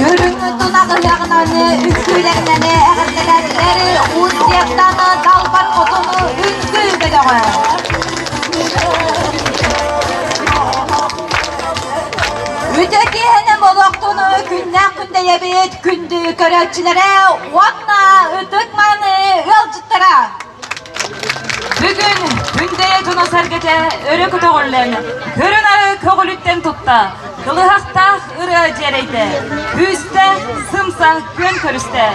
Үрүҥ тунах ыһыаҕынан үҥкүүлэринэн эҕэрдэлээтилэр Уус Сиэптан Далбар Хотун үҥкүү бөлөҕө. Үтө киэһэнэн буолуохтун күннээх күндэйэбит күндү көрөөччүлэрэ уонна ытык-мааны ыалдьыттара! Бүгүн Күндэйэ дьоно-сэргэтэ өрө көтөҕүллэн, көрү-нары көҕүлүттэн тутта, кылыһахтаах ырыа дьиэрэйдэ, күүстээх сымса күөн көрүстэ,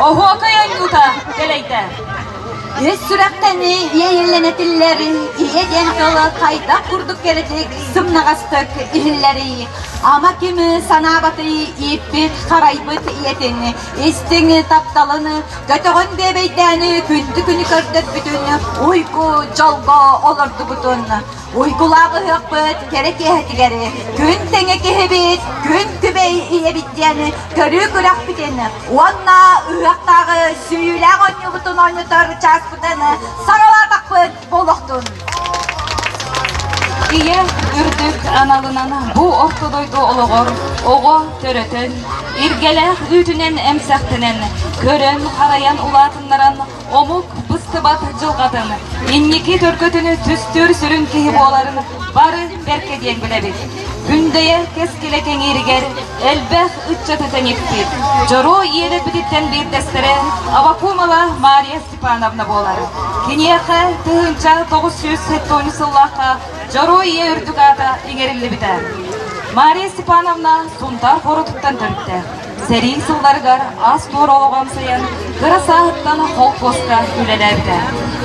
оһуокай оонньуута дэлэйдэ. Ис сүрэхтэн иэйиллэн этиллэр ийэ диэн тыл хайдах курдук кэрэтик, сымнаҕастык иһиллэрий? Ама ким санаабатый ииппит, харайбыт ийэтин, истиҥ тапталын Көтөҕөн биэбэйдээни күндү күнү көрдөрбүтүн, уйгу дьолго олордубутун, уйгулаах ыһыахпыт кэрэ киэһэтигэр күн тэҥэ киһибит, күн күбэй ийэбит диэн көрүү күрэхпитин уонна ыһыахтааҕы сүүйүүлээх оонньуубутун оонньотор чааспытын саҕалаатахпыт буолуохтун. Ийэ үрдүк аналынан бу орто дойду олоҕор оҕо төрөтөн, иргэлээх үүтүнэн эмсэхтэнэн, көрөн-харайан улаатыннаран омук быстыбат дьылҕатын, инники төркөтүнү түстүүр сүрүн киһи буоларын бары бэркэ диэн билэбит. Күндэйэ кэскилэ кэҥииригэр элбэх ыччаты тэниппит, дьоруой ийэлэрбититтэн биирдэстэрэ Авакумова Мария Степановна буолар. Киниэхэ 1970 сыллаахха Дьоруой Ийэ үрдүк аата иҥэриллибитэ. Мария Степановна Сунтаар куоратыттан төрүттээх. Сэрии сылларыгар ас-туор олоҕу амсайан, кыра сааһыттан холкуоска үлэлээбитэ.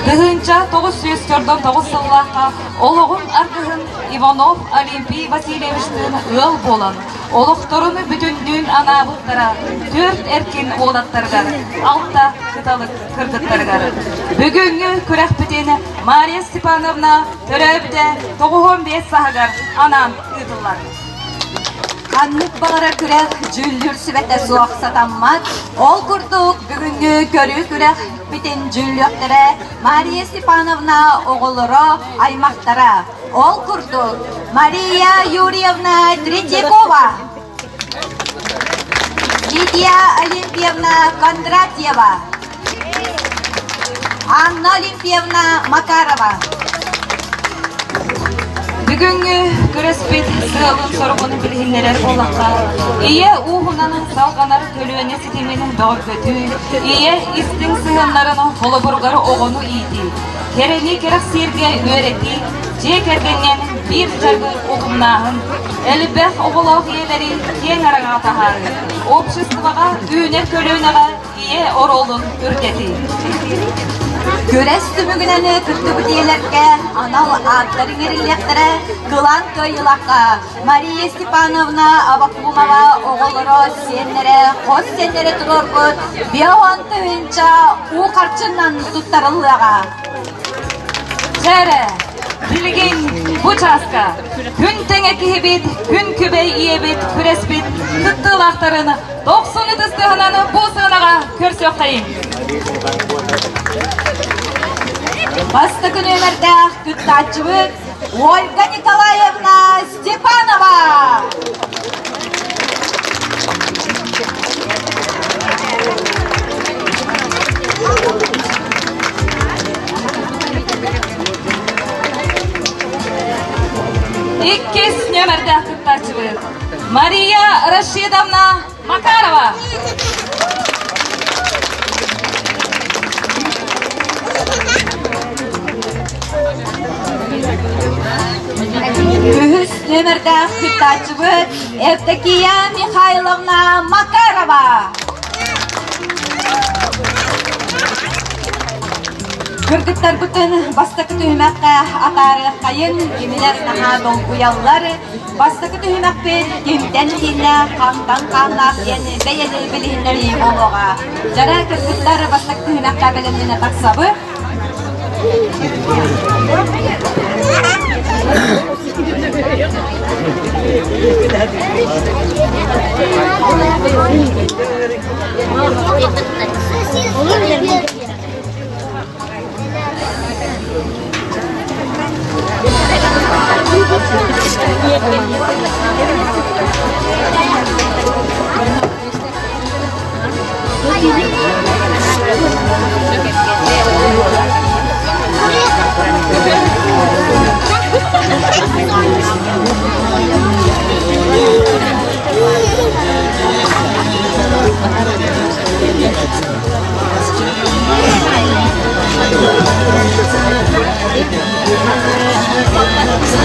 1949 сыллаахха олоҕун аргыһын Иванов Олимпий Васильевичтыын ыал буолан, олохторун бүтүннүүн анаабыттара түөрт эркин уолаттарыгар, алта кыталык кыргыттарыгар. Бүгүҥҥү күрэхпитин Мария Степановна төрөөбүтэ 95 саһыгар анаан ыытыллар. Ханнык баҕарар күрэх дьүүллүүр сүбэтэ суох сатаммат. Ол курдук бүгүҥҥү көрүү күрэх бүтүн дьүүллүөхтэрэ Мария Степановна оҕолоро, аймахтара. Ол курдук Мария Юрьевна Третьякова, Лидия Олимпиевна Кондратьева, Анна Олимпиевна Макарова. Бүгүҥҥү күрэспит сыалын-соругун билиһиннэрэр буоллахха, ийэ ууһунан салҕанар көлүөнэ ситимин бөҕөргөтүү, ийэ истиҥ сыһыаннарын холобуругар оҕону иитии, кэрэни кэрэхсииргэ үөрэтии, дьиэ кэргэҥҥэ биир дьарыгы утумнааһын, элбэх оҕолоох ийэлэри киэҥ араҥаҕа таһаарыы, обществоҕа үүнэр көлүөнэҕэ ийэ оруолун үрдэтии. Күрэс түмүгүнэн кыттыбыт ийэлэргэ анал ааттар иҥэриллиэхтэрэ кылаан кыайыылаахха Мария Степановна Авакумова оҕолоро, сиэннэрэ, хос сиэннэрэ туруорбут биоон тыһыынча уу харчынан туттарыллыаҕа. Чэрэ, билигин бу чааска күн тэҥэ киһибит, күн күбэй ийэбит күрэспит кыттыылаахтарын 90 ытыс тыаһынан бу сыанаҕа көрсүөххэйиҥ. Бастакы нүөмэрдээх кыттааччыбыт Ольга Николаевна Степанова! Иккис нүөмэрдээх кыттааччыбыт Мария Рашидовна Макарова. Үһүс нүөмэрдээх кыттааччыбыт Евдокия Михайловна Макарова. Кыргыттарбытын бастакы түһүмэххэ атаарыаххайын, кинилэр наһаа долгуйаллар. Бастакы түһүмэхпит кимтэн кииннээх, хантан хааннаах диэн бэйэни билиһиннэрии буолуоҕа. Дьара кыргыттар бастакы түһүмэххэ бэлэмнэнэ тахсабыт.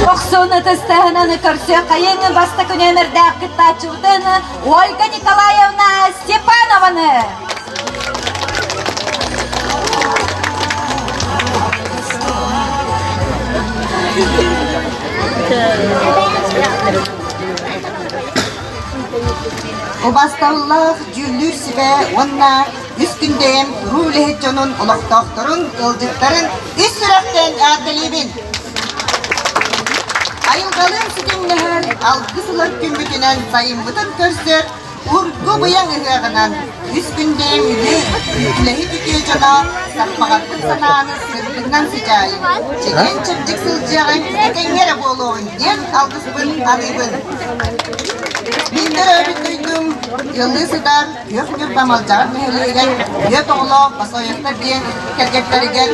Охсун ытыстаһынан көрсүөххэйиҥ бастакы нүөмэрдээх кыттааччыбытын Ольга Николаевна Степанованы! Убасталлаах дьүүллүүр сүбэ уонна үс күндэйэм туруу үлэһит дьонун олохтоохторун, ыалдьыттарын ис сүрэхтэн эҕэрдэлиибин! Айылҕалыын ситимнэһэр алгыс ылар күммүтүнэн сайыммытын көрсөр Ургу быйаҥ ыһыаҕынан үс күндэйэм үлэһит үтүө дьоно саппаҕарбыт санааны сырдыгынан сыдьаайыҥ, чэгиэн-чэбдик сылдьыаҕыҥ, этэҥҥэ эрэ буолуоҕуҥ диэн алгыспын аныыбын. Мин төрөөбүт дойдум ыаллыы сытар Күөх Ньурба Малдьаҕар нэһилиэгэр түөрт оҕолоох Басоевтар диэн кэргэттэригэр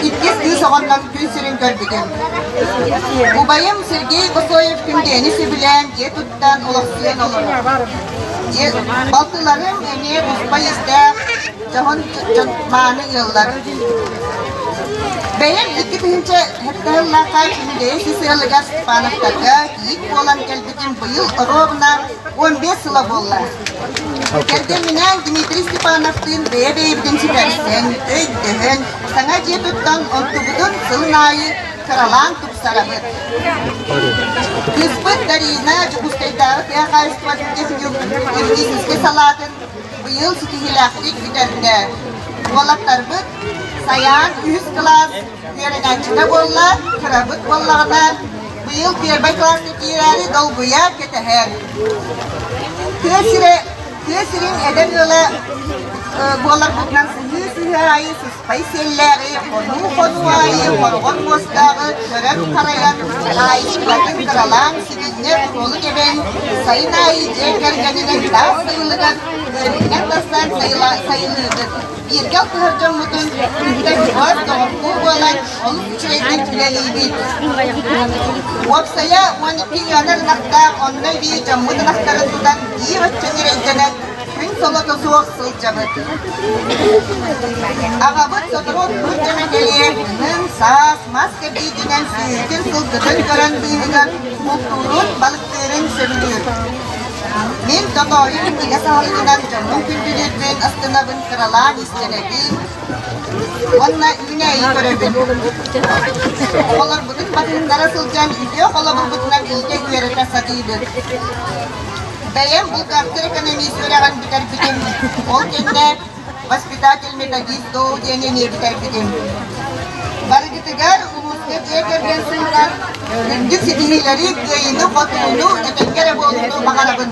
иккис кыыс оҕоннон күн сирин көрбүтүм. Убайым Сергей Басоев күндэйэни сөбүлээн дьиэ туттан олохсуйан олорор. Дьиэ балтыларым эмиэ туспа истээх, дьоһун дьон мааны ыаллар. Бэйэм 2007 сыллаахха Күндэйэ сис ыалыгар Степановтарга кийиит буолан кэлбитим быйыл оруобуна 15 сыла буолла. Кэргэмминээн Дмитрий Степановтыын бэйэ-бэйэбитин сүтэрсэн, өйдөһөн, саҥа дьиэ туттан онтубутун сылын аайы кыралаан тупсарабыт. Кыыспыт Дарина Дьокуускайдааҕы тыа хаһаайыстыбатын юридическай салаатын быйыл ситиһиилээхтик бүтэрдэ. Уолаттарбыт Сайаан үһүс кылаас үөрэнээччитэ буолла, кырабыт буоллаҕына быйыл первай кылааска киирээри долгуйа кэтэһэр. Тыа сирэ тыа сирин эдэр ыала буоларбытынан сыһыы-сыһыы аайы сыспай сиэллээҕи, хонуу-хонуу аайы хороҕор муостааҕы көрөн-харайан, хаһаайыстыбатын кыралаан, сибиинньэ куруолук эбэн, сайын аайы дьиэ кэргэнинэн таас сайылыгар үөрүүнэн тахсан сайылыыбыт. Бииргэ алтыһар дьоммутун кытта чугас доҕордуу буолан, олус үчүгэйдик үлэлиибит. Уопсайа 12 ыанар ынахтаах, онно эбии дьоммут ынахтарын тутан биир оччо ньирэйдэнэн, күн солото суох сылдьабыт. Аҕабыт сотору отпут дьоно кэлиэ, кыһын, саас мас кэрдиитинэн сүөһүтүн, сылгытын көрөн быыһыгар бултуурун, балыктыырын сөбүлүүр. Мин тотоойу кинигэ саһылыгынан дьоммун күндүлүүрбүн, астынабын, кыралаан истэнэбин уонна үүнээйи көрөбүн. Оҕолорбутун батыһыннара сылдьан үтүө холобурбутунан иитэ үөрэтэ сатыыбыт. Бэйэм бухгалтер-экономист үөрэҕин бүтэрбитим. Ол кэннэ воспитатель-методист доо диэн эмиэ бүтэрбитим. Барыгытыгар улууска дьиэ кэргэн сылынан үрдүк ситиһиилэри, кыайыыны-хотууну, этэҥҥэ эрэ буолууну баҕарабын.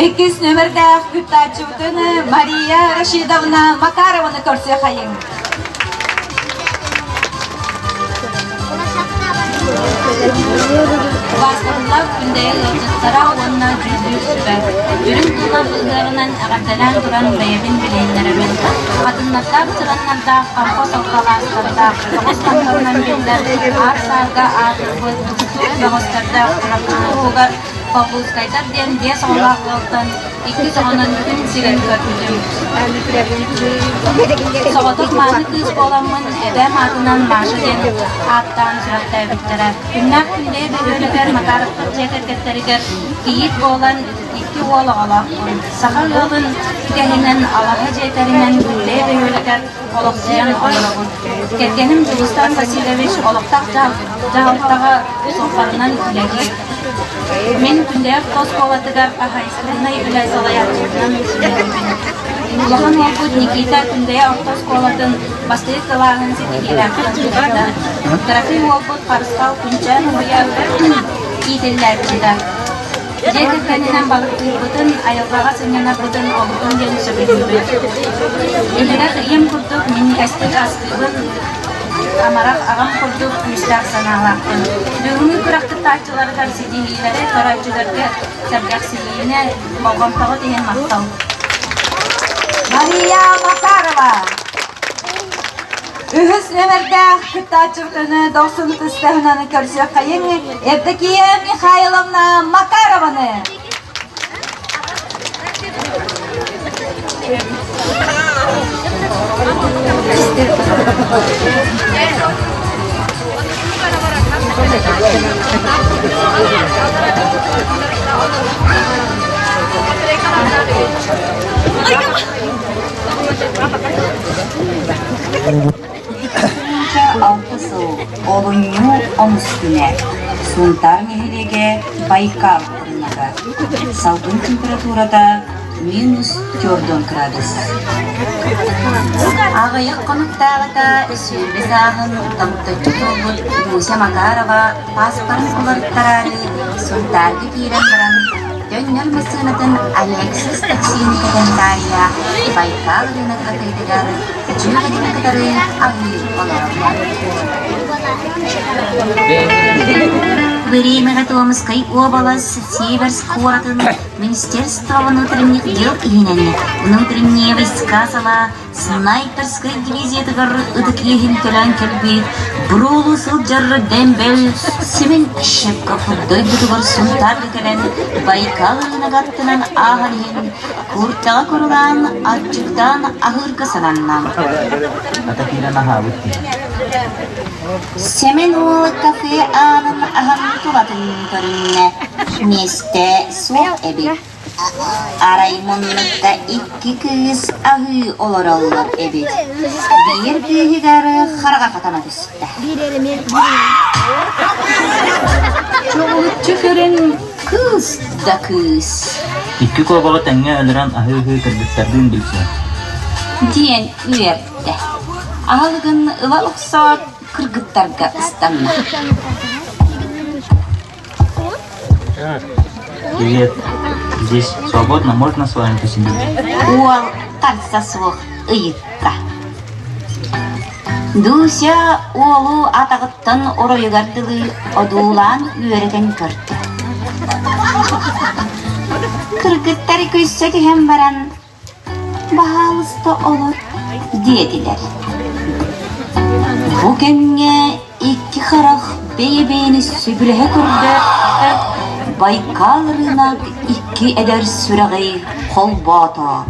Иккис нүөмэрдээх кыттааччыбытын Мария Рашидовна Макарованы көрсүөхайыҥ. Убаастабыллаах Күндэйэ ыалдьыттара уонна дьүүллүүр сүбэ. Үрүҥ тыллар ыһыаҕынан эҕэрдэлээн туран бэйэбин билиһиннэрэбин. Хатыннардаах чараннардаах, хампа солкалаастардаах, тоҕус таҥханан биллэр аар-саарга аатырбыт тустуук бөҕөстөрдөөх Чурапчы улууһугар Павловскайдар диэн биэс оҕолоох ыалтан иккис оҕонон күн сирин көрбүтүм. Соҕотох мааны кыыс буоламмын эбээм аатынан Маша диэн ааттаан сүрэхтээбиттэрэ. Күннээх Күндэйэ бөһүөлэгэр Макаровтар дьиэ кэргэттэригэр кийиит буолан икки уол оҕолоохпун. Саха ыалын үгэһинэн алаһа дьиэтэринэн Күндэйэ бөһүөлэгэр олохсуйан олоробун. Кэргэним Дьулустан Васильевич олохтоох дьаһалтаҕа суоппарынан үлэлиир. Мин Күндэйэ орто оскуолатыгар хаһаайыстыбаннай үлэ салайааччытынан үлэлиибин. Улахан уолбут Никита Күндэйэ орто оскуолатын бастакы кылааһын ситиһиилээхтик бүтэрдэ. Кыракый уолбут Харысхал Күнчээн уһуйа иитиллээччитэ. Дьиэ кэргэнинэн балыктыырбытын, айылҕаҕа сынньанарбытын олуһун диэн сөбүлүүбүт. Иһирэх ийэм курдук минньигэстик астыыбын, амарах аҕам курдук күүстээх санаалаахпын. Бүгүҥҥү күрэх кыттааччыларыгар ситиһиилэри, көрөөччүлэргэ сэргэхсийиини, болҕомтоҕут иһин махтал. Мария Макарова Үһүс нүөмэрдээх кыттааччыбытыны дохсун ытыстаһынан көрсүөххэйиҥ Евдокия Михайловна Макарованы. Алта сыл олунньу онус күнэ Сунтаар нэһилиэгэ Байкал ырыната. Салгын температурата минус төрдөн градус. Аҕыйах хонуктааҕыта 20 сааһын томточчу туолбут Дуся Макарова пааспарын уларыттараары Сунтаарга киирэн баран Төннөр массыынатын Алексис таксины кэтэн таарыйа Байкал ырыынак кытыытыгар дьүөгэтин кытары аһыы олороллор. Время Томской уобалас Северск куоратын Министерство внутренних дел иһинэн внутренние войска сала снайперскай дивизиятыгар ытык иэһин төлөөн кэлбит буруолуу сылдьар дембель Семен Щепков дойдутугар Сунтаарга кэлэн Байкал ырыынак аттынан ааһан иһэн куртаҕа курулаан аччыктаан аһыырга сананна. Сэмэн уол кафе аанын аһан тулатын көрүннэ, миэстэ суох эбит. Арай муннукка икки кыыс аһыы олороллор эбит. Биир кыыһыгар хараҕа хатана түстэ. Чоҕулуччу көрөн кыыс да кыыс. Икки куобаҕы тэҥҥэ өлөрөн аһыы-аһыы кыргыттардыын билсэ. Диэн үөрдэ. Аһылыгын ыла охсоот кыргыттарга ыстанна. Привет. Здесь свободно, можно с вами посидеть? Уол харса суох ыйытта. Дуся уолу атаҕыттан оройугар дылы одуулаан үөрэтэн көрдө. Кыргыттар күлсэ түһэн баран «Баһаалыста олор» диэтилэр. Бу кэмҥэ икки харах бэйэ-бэйэни сөбүлэһэ көрдө, Байкал ырыынак икки эдэр сүрэҕи холбоото.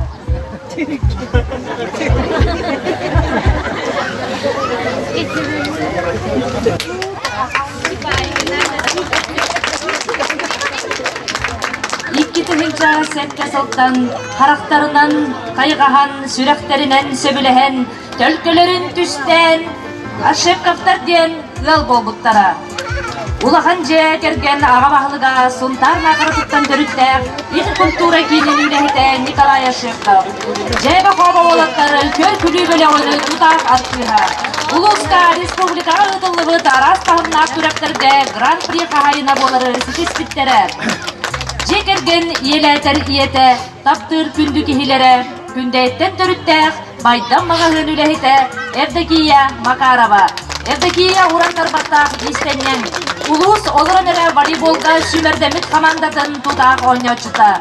2007 сылтан харахтарынан хайҕаһан, сүрэхтэринэн сөбүлэһэн, төлкөлөрүн түстээн Ошибковтар диэн ыал буолбуттара. Улахан дьиэ кэргэн аҕа баһылыга Сунтаар Наахаратыттан төрүттээх Ил культура киинин үлэһитэ Николай Ошибков. Дьээбэ хообо уолаттар көр-күлүү бөлөҕүн тутаах артыыһа. Улууска, республикаҕа ыытыллыбыт араас таһымнаах күрэхтэргэ гран-при хаһаайына буолары ситиспиттэрэ. Дьиэ кэргэн ийэлээтэр ийэтэ, таптыыр күндү киһилэрэ, Күндэйттэн төрүттээх Байдам маҕаһыын үлэһитэ Евдокия Макарова. Евдокия уран тарбахтаах иистэнньэҥ. Улуус олорон эрэ волейболга сүүмэрдэммит хамаандатын тутаах оонньооччута.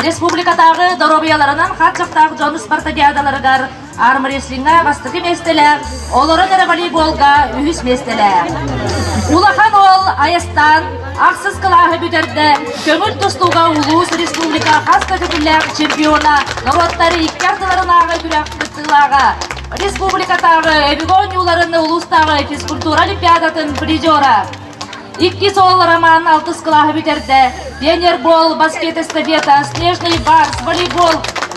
Республикатааҕы доруобуйаларынан хааччахтаах дьон спартакиадаларыгар армрестлиҥҥа бастакы миэстэлээх, олорон эрэ волейболга үһүс миэстэлээх. Улахан уол Айастаан ахсыс кылааһы бүтэрдэ, көҥүл тустууга улуус республика хас да төгүллээх чемпиона, норуоттар икки ардыларынааҕы күрэх кыттыылааҕа, республикатааҕы өбүгэ оонньууларын улуустааҕы физкультура олимпиадатын призера. Иккис уол Роман алтыс кылааһы бүтэрдэ. Пионербол, баскет эстафета, снежный барс, волейбол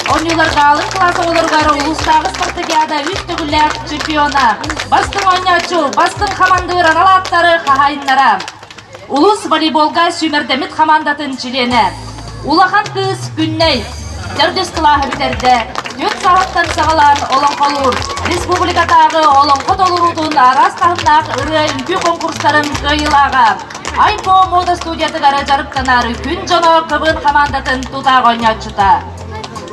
оонньууларга алын кылаас оҕолоругар улуустааҕы спартакиада үс төгүллээх чемпиона, бастыҥ оонньооччу, бастыҥ хамандыыр анал ааттары хаһаайыннара. Улуус волейболга сүүмэрдэммит хамаандатын чилиэнэ. Улахан кыыс Күннэй төрдүс кылааһы бүтэрдэ. Түөрт сааһыттан саҕалаан олоҥхолуур. Республикатааҕы олоҥхо толоруутун араас таһымнаах ырыа-үҥкүү конкурстарын кыайыылааҕа. Айко мода студиятыгар дьарыктанар Күн дьоно КВН хамаандатын тутаах оонньооччута.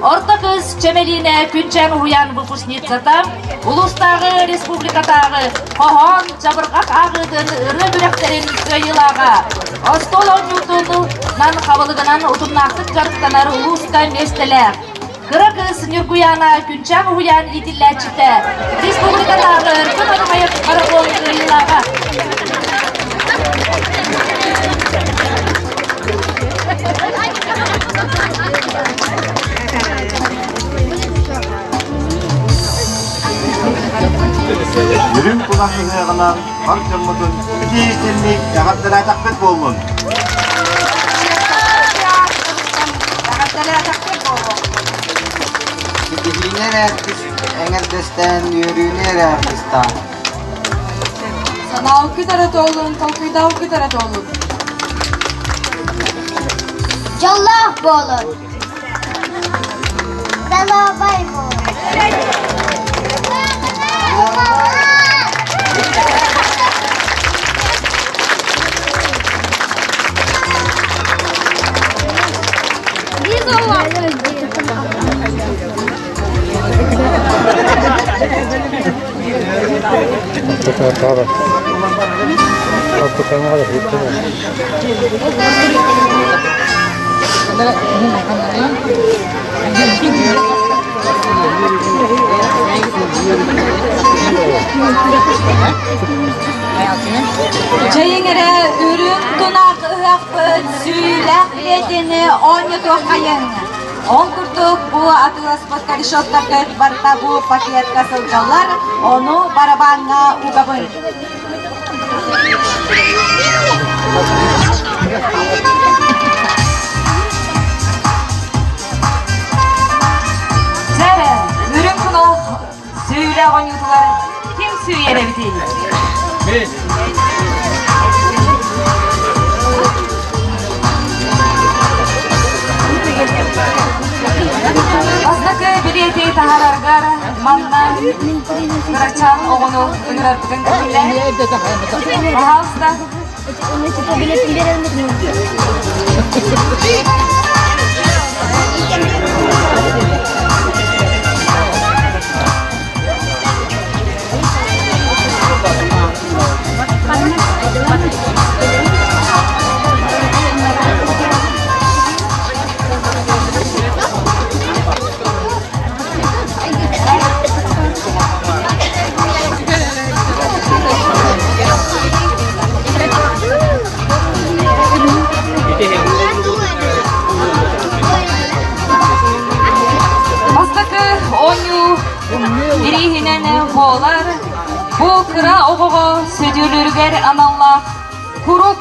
Орто кыыс Чэмэлиинэ Күнчээн уһуйаан выпускницата, улуустааҕы, республикатааҕы хоһоон, чабырҕах ааҕыытын ырыа күрэхтэрин кыайыылааҕа, остуол оонньуутунан хабылыгынан утумнаахтык дьарыктанар улууска миэстэлээх. Кыра кыыс Ньургуйаана Күнчээн уһуйаан иитиллээччитэ, республикатааҕы Өркөн Арҕайык марафон кыайыылааҕа. Үрүҥ кулан ыһыаҕынан бар дьоммутун итии-истинник эҕэрдэлээтэхпит буоллун! Эҕэрдэлээтэхпит буолуо! Ситиһиини эрэ эҥэрдэстээн, үөрүүнү эрэ аргыстаан. Санаалкыт эрэ туоллун, толкуйдаалкыт эрэ туоллун. Дьоллоох буолун! Далабай буолун! Чэйиҥ эрэ үрүҥ тунах ыһыахпыт сүүйүүлээх билиэтини оонньотуоххайыҥ. Ол курдук бу атыыласпыт корешоктаргыт барыта бу пакетка сылдьаллар, ону барабааҥҥа угабын. Дьэ, үрүҥ тунах Сүүлэ оонньуутугар ким сүүйэр эбитий? Бастакы билиэти таһаараргар манна кырачаан оҕону ыҥырарбытын көҥүллээн. Пожалуйста. Бастакы оонньуу бирииһинэн буолар. Бу кыра оҕоҕо сөтүөлүүрүгэр аналлаах курук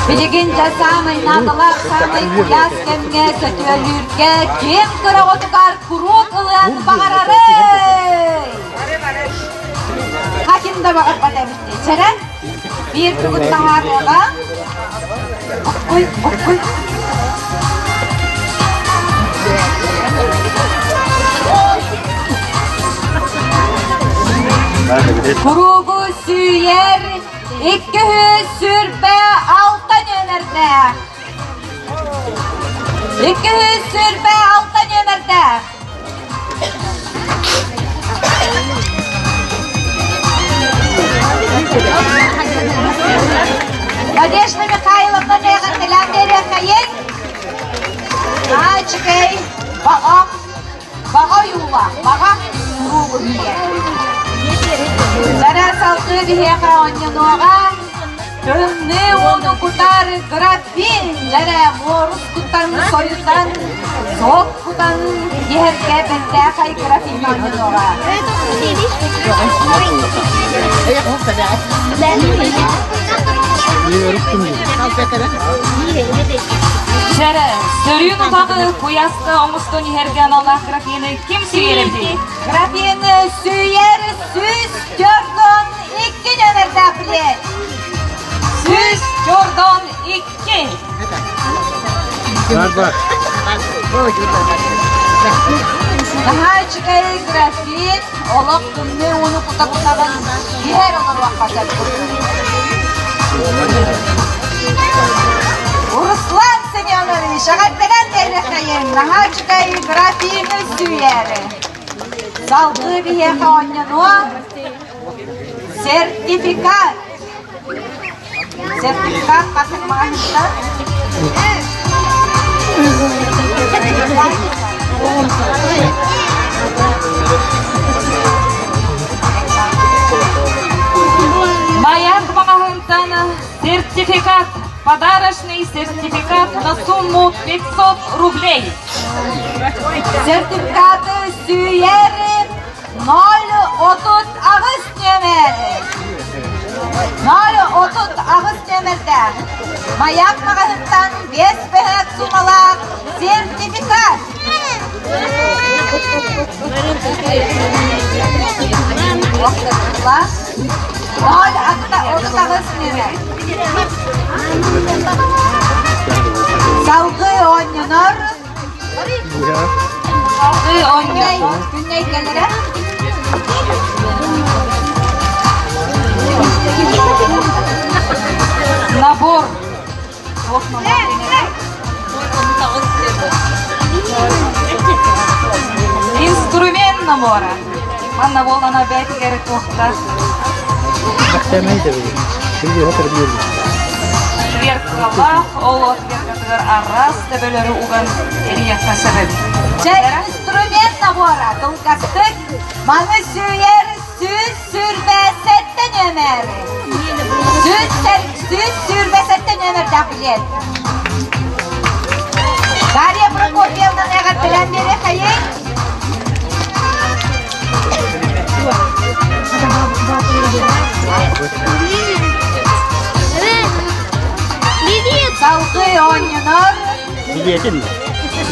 Билигин дьэ саамай наадалаах, саамай куйаас кэмҥэ сөтүөлүүргэ ким кыра оҕотугар куруук ылыан баҕарарый? Хаким да баҕарбат эбит дии. Чэрэ, биир тугут таһаарыаҕа. Буккуй, буккуй. Куруугу сүүйэр 226 нүөмэрдээх. 226 нүөмэрдээх. Надежда Михайловна эҕэрдэлээн биэриэххэйиҥ. Аачыкэй, баҕа, баҕа ойуула, баҕа куруугу үүйэр. Дара салгыы биһиэхэ оонньонуоҕа Тымныы ууну кутар графин дьэрэ муорус кутан сойутан, сок кутан иһэргэ бэртээхэй графин оонньонуоҕа. Дьэрэ, сөрүүн утаҕы куйааска оҥостон иһэргэ аналлаах графины ким сүүйэр эбитий? Графины сүүйэр 142 нөмердээх билиэт. 142. Наһаа үчүгэй графит, олох тымныы ууну кута-кутаҕын иһэр олоруохха сөп. Руслан Семенович, эҕэрдэлээн биэриэххэйиҥ, наһаа үчүгэй графины сүүйээри. Салгыы биһиэхэ оонньонуо Сертификат. Сертификат ханнык маҕаһыынтан? Маяк маҕаһыынтан сертификат, подарочный сертификат на сумму 500 рублей. Сертификаты сүүйэр 038 нүөмэр. 038 нүөмэрдээх Маяк маҕаһыттан 5 бөһөөк суумалаах сертификат. 038 нүөмэр. Салгыы оонньонор Салгыы оонньонор Күннэй кэлэрэ. Набор. Инструмент набора. Манна буолана бээтигэр туохта. Сверкалаах, ол отверкатын. остуолбутугар араас төбөлөрү уган эрийиэххэ сөп эбит. Чэ, инструмент набора кылгастык маны сүүйэр 127 нүөмэр. 127 нүөмэрдээх билиэт. Дарья Прокопьевна эҕэрдэлээн биэриэхэйиҥ. Салгыы оонньонор. Билиэтин.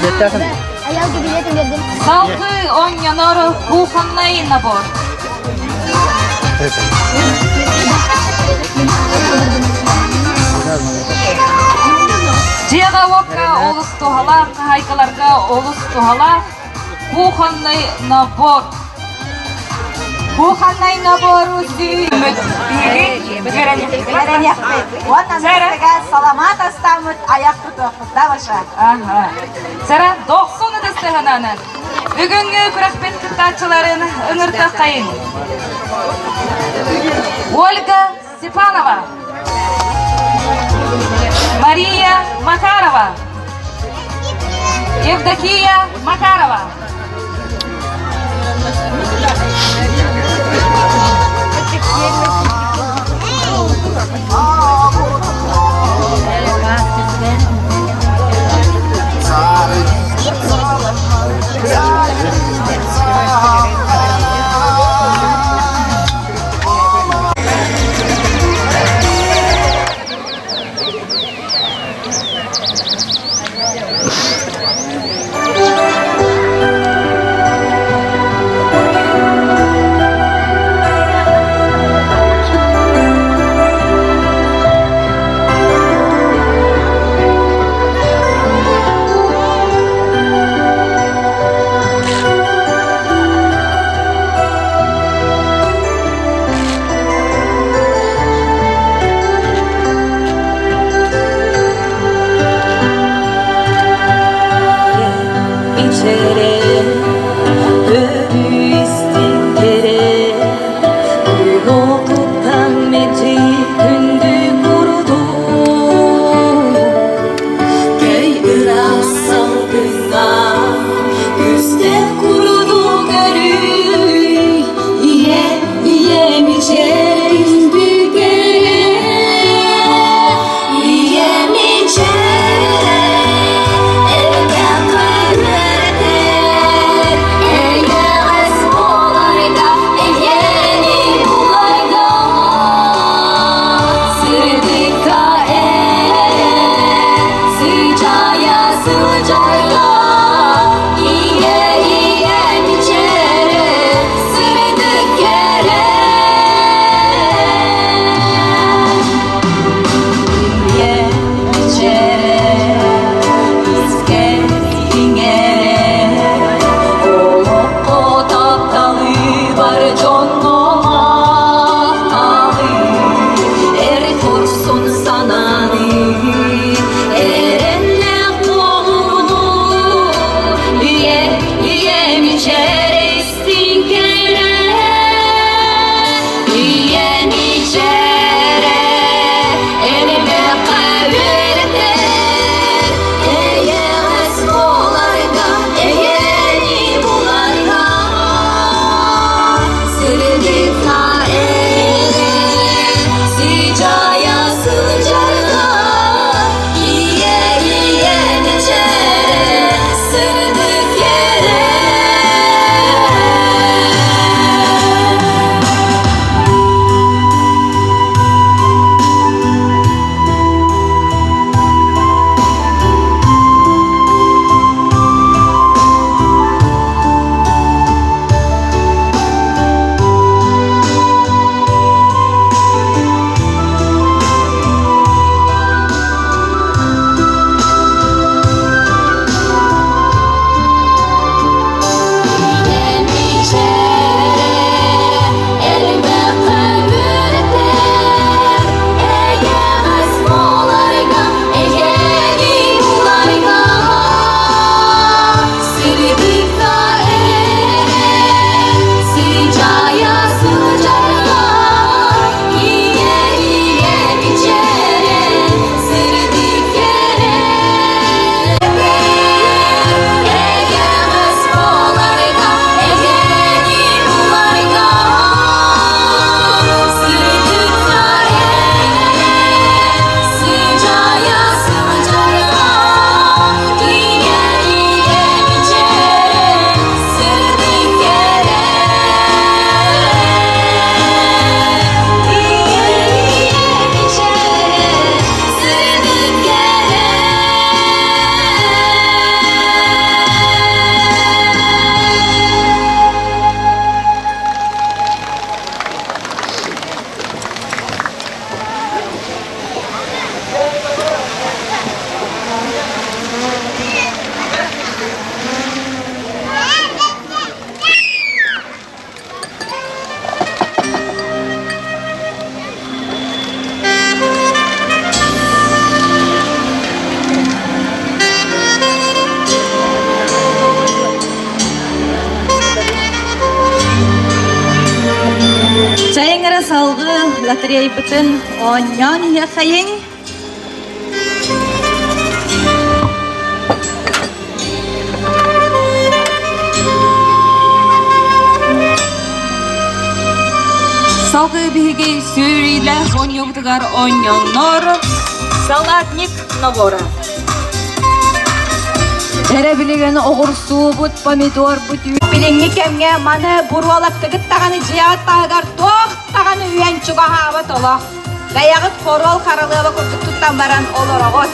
Билиэттээхин. Аялга билиэтин бердим. Салгыы оонньонор кухонный набор. Дьиэҕэ-уокка олус туһалаах, хаһаайкаларга олус туһалаах кухонный набор. Кухонный набору сүүмүт Биһиги үөрэниэхпит. Уонна Настыга саламаат астааммыт айах тутуохпут да Маша. Ага. Сара дохсун ытыстыһынан бүгүҥҥү күрэхпит кыттааччыларын ыҥыртаххайын. Ольга Степанова, Мария Макарова, Евдокия Макарова. лотерейбытын оонньоон иһиэхэйиҥ. Салгыы биһиги сүүрүүлээх оонньуубутугар оонньоннор салатник набора. Эрэ билигин оҕурсуубут, помидорбут Билиҥҥи кэмҥэ маны буруолаттыгыт даҕаны дьиэҕит таһыгар туох даҕаны үйэн чугаһаабат олох. Бэйэҕит хоруол харалыаба курдук туттан баран олороҕут.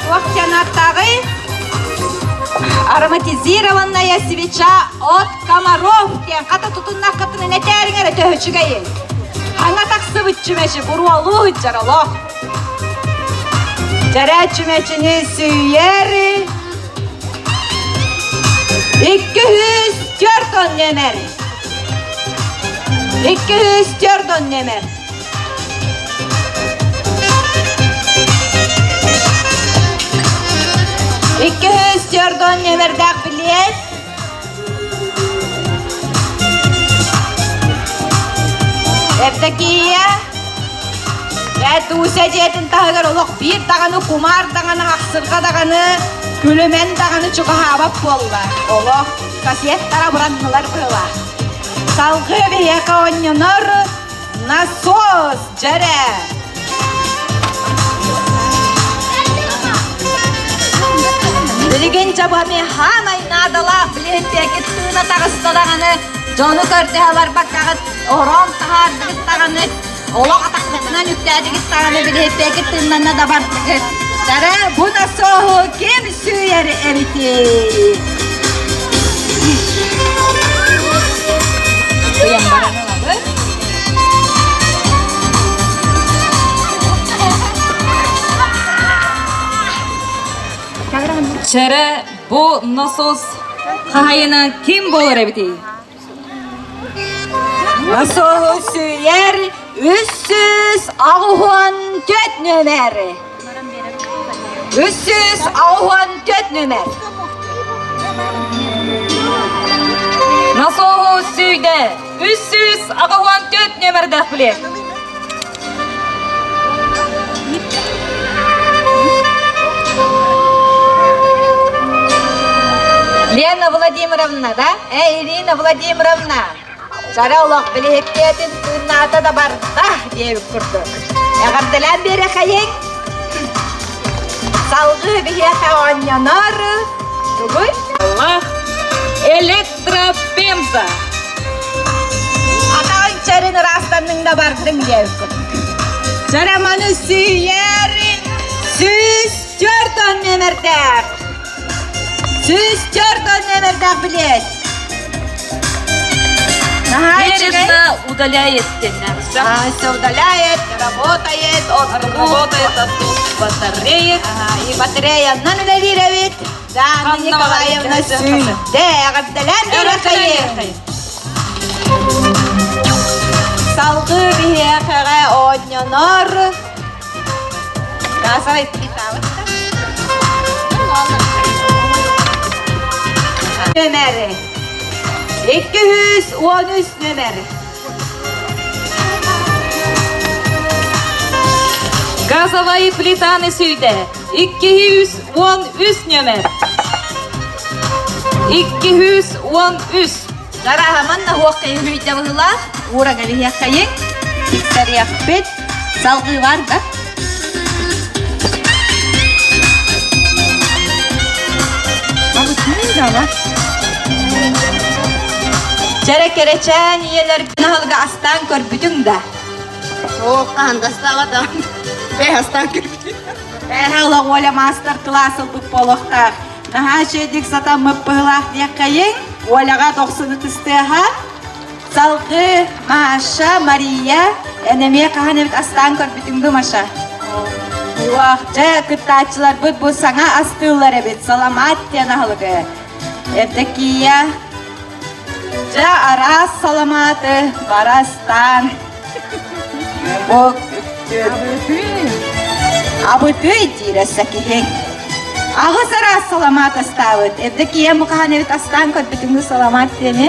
Туох диэн ааттааҕый? Ароматизированная свеча от комаров диэн хата тутуннаххытына нэтээриҥ эрэ төһөчүгэйин. Хаҥа тахсыбыт чүмэчи буруолуу сылдьар олох. Дьэрэ чүмэчини сүүйэр 204 нөмер. 204 нөмер. 204 нөмердээх билиэт. Евдокия Туся дьиэтин таһыгар олох биир даҕаны кумаар даҕаны ахсырҕа даҕаны күлүмэн даҕаны чугаһаабат буолла. Олох кассеттара бураннылар быһыылаах. Салгыы биһиэхэ оонньонор насос дьэрэ. Билигин дьабами хаамай наадалаах билиһиттиэкит тыына таҕыста даҕаны дьону көрдөһө барбаккаҕыт ороон таһаардыгыт даҕаны олох атаххытынан үктээтигит даҕаны билиһиттиэкит тыыннанна да бардыгыт. Дара бу насоһу ким сүүйэр эбитий? Ыйан баран ылабыт. Чэрэ бу насос хаһайына ким буолар эбитий? Насоһу сүүйэр 384 нөмер. 384 нөмер. Насоһу сүүйдэ 384 нөмердээх билиэт. Лена Владимировна, да? Э, Ирина Владимировна. Чара олох билиһиккиэтин тыыннаата да барда диэбит курдук. Эҕэрдэлээн биэрэхэйиҥ. Салгыы биһиэхэ оонньонор тугуй? Аллах электропемза. Атаҕын чэрин ыраастанныҥ да бардыҥ диэбит курдук. Чараманы сүүйэр 104 нөмердээх. 104 нөмердээх билиэт. Бережно удаляет А, все удаляет, работает, от Работает от батареек. Ага, и батареянан үлэлиир эбит. Да, Анна Николаевна сүүйдэ, эҕэрдэлээн биэрэхэйин. Салгыы биһиэхэҕэ оонньонор. Газовай плитабыт. Нөмер. 213 нөмер. Газовай плитаны сүүйдэ. 213 нөмер. 213. Дараһаман да хуох кайы быһылаах, уура кэбиһиэххэйиҥ, тиксэриэхпит, салгыы бар да. Чэрэ кэрэчээн ийэлэрбин аһылга астаан көрбүтүҥ да? Оо, хаһан да астаабатам. Бэйэ астаан көрбүтүм. Эһэ олох Оля маастар-кылаас ылбыт буолуохтаах. Наһаа үчүгэйдик сатаммыт быһыылаах диэххэйиҥ. Оляҕа дохсуну тыстыаха. Салгыы Маша, Мария, эн эмиэ хаһан эбит астаан көрбүтүҥ дуу, Маша? Уох, дьэ, кыттааччыларбыт бу саҥа астыыллар эбит, саламаат диэн аһылыгы. Евдокия, дьэ, араас саламааты бара астаан. Бу Абытый диирэ сакиһиҥ. Аҕыс араас саламаат астаабыт. Евдокия бу хаһан эбит астаан көрбүтүҥ саламаат диэни?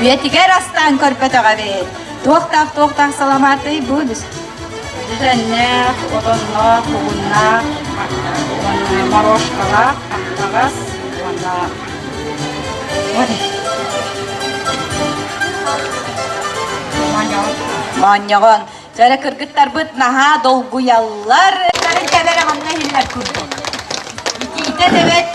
Үйэтигэр астаан көрбөтөҕө эбит. Туохтаах-туохтаах саламаатый бу? Дьүдьэннээх, отонноох, угуннаах, уонна морошкалаах, хаптаҕас уонна Моонньоҕон. Дьэ кыргыттарбыт наһаа долгуйаллар. Кэлэрэ манна иһиллэр курдук. Итиитэ тэбэт.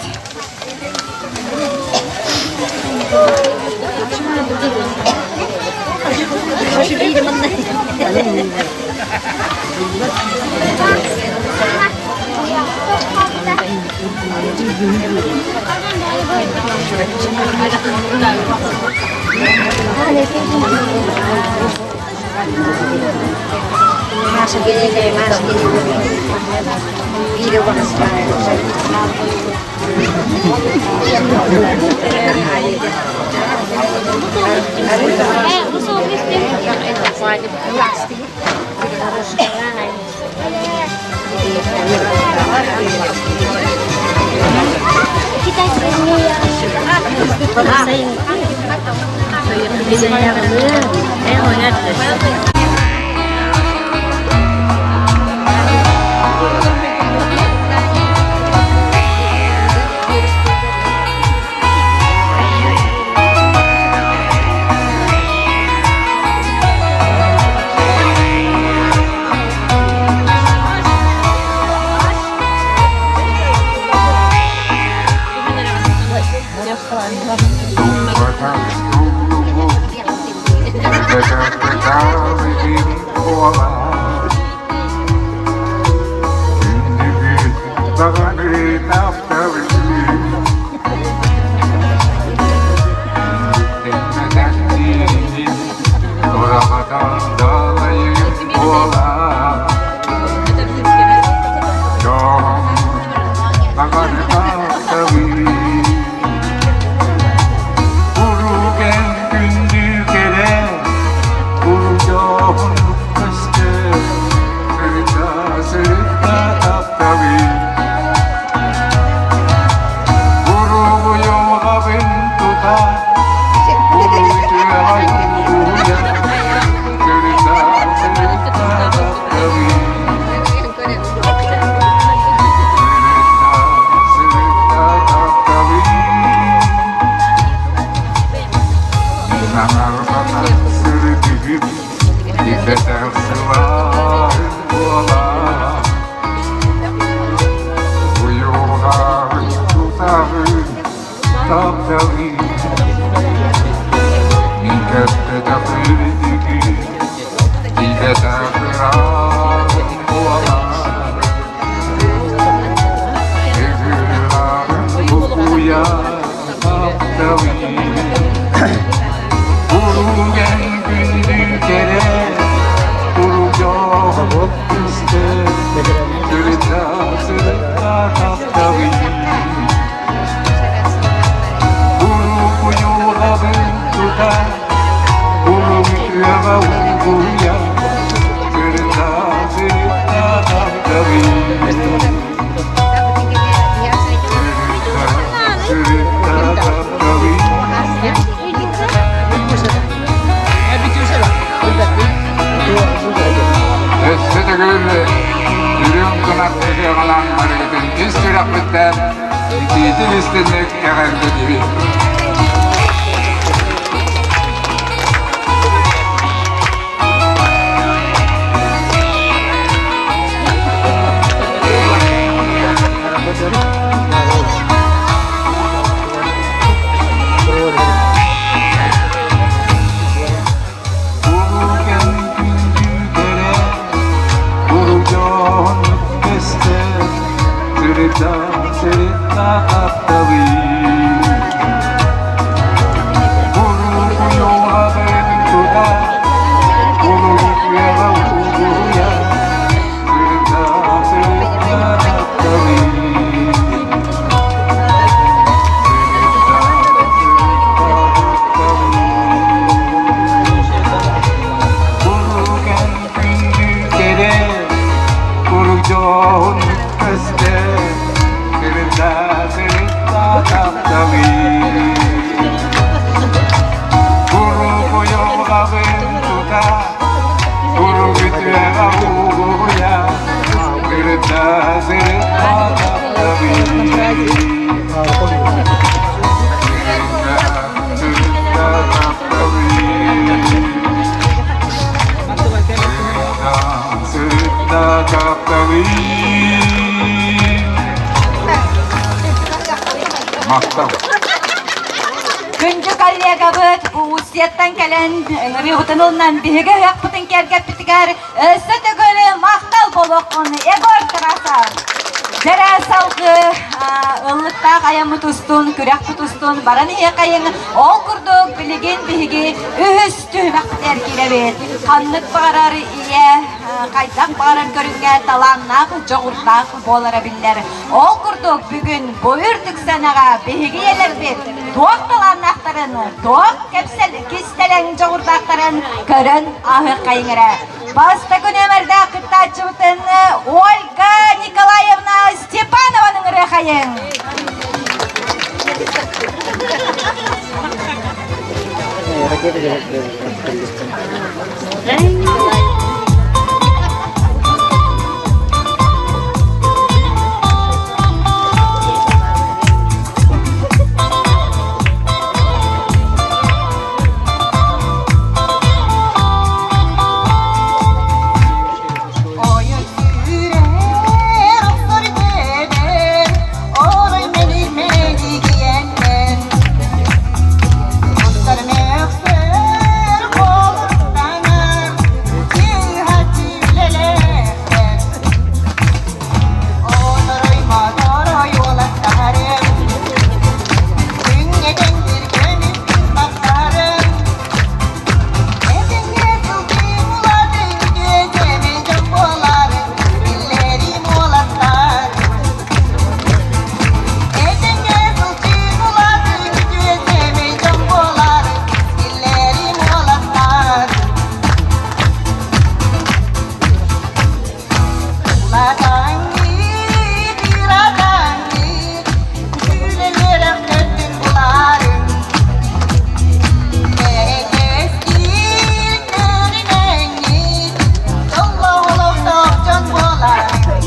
Өссө төгүл үрүҥ кынат ыһыаҕынан барыгытын ис сүрэхпиттэн итиитин истинник эҕэрдэлиибит. Сырытта, сырытта тапталым. Сырытта, сырытта тапталым. Сырытта тапталым. Махтал. Күндү коллегабыт Устьяттан кэлэн ыҥырыыбытын ылынан биһиги ыһыахпытын киэргэппитигэр өссө төгүл махтал буолуоххун Егор Тарасов. Дьэрэ салгыы ыллыктаах айаммыт устун, күрэхпит устун баран иһиэхэйиҥ. Ол курдук билигин биһиги үһүс түһүмэхпитигэр киирэбит. Ханнык баҕарар ийэ хайдах баҕарар көрүҥҥэ талааннаах, дьоҕурдаах буолара биллэр. Ол курдук бүгүн бу үрдүк сыанаҕа биһиги ийэлэрбит туох талааннаахтарын, туох кэпсэл кистэлэҥ дьоҕурдаахтарын көрөн аһыаххайыҥ эрэ. Бастакы нүөмэрдээх кыттааччыбытын Ольга Николаевна Степанованы ыҥырыахайыҥ. Ойон сүүрэр, охсор тэбэр, орой мэлий мэлигийэннэн. Устар мөхсөр холустанар, тыыһа түүлэлэхтэр. Оторой моторой уолаттарым, күҥҥэ тэҥнир көмүс кыспахтарым, Этэҥҥэ сылдьыы улаатыы үтүө сэмэй дьон буоларын биллэрим уолаттар. Этэҥҥэ сылдьыы улаатыы үтүө сэмэй дьон буоларын биллэрим уолаттар. Улаатаҥҥыт, ыраатаҥҥыт, үлэлэрэх төрдүн булаарыҥ. Эгэстиир көрүнэҥҥит, дьоллоох олохтоох дьон буолаарыҥ.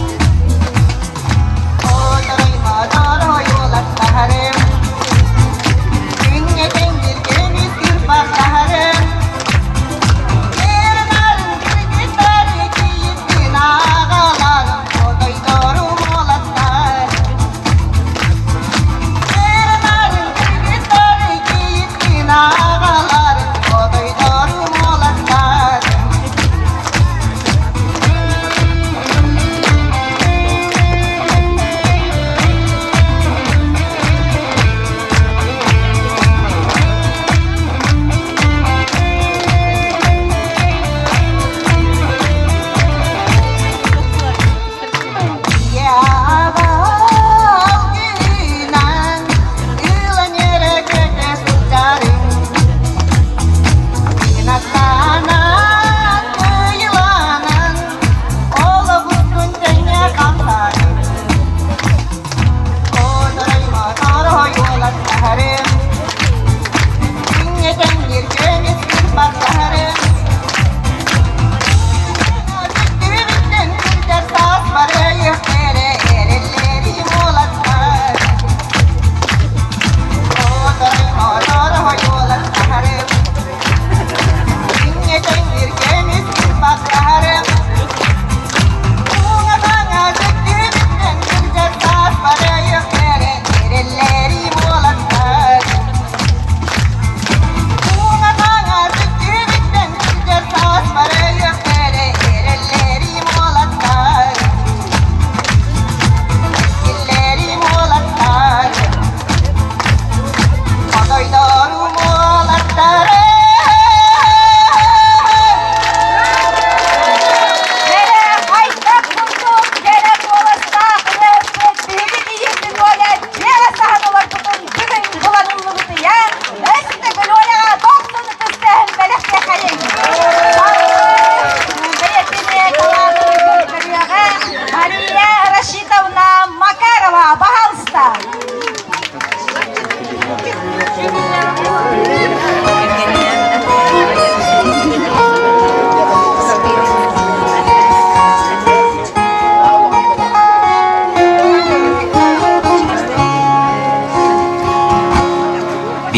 Оторой моторой уолаттарым, күҥҥэ тэҥнир көмүс кырбастарым,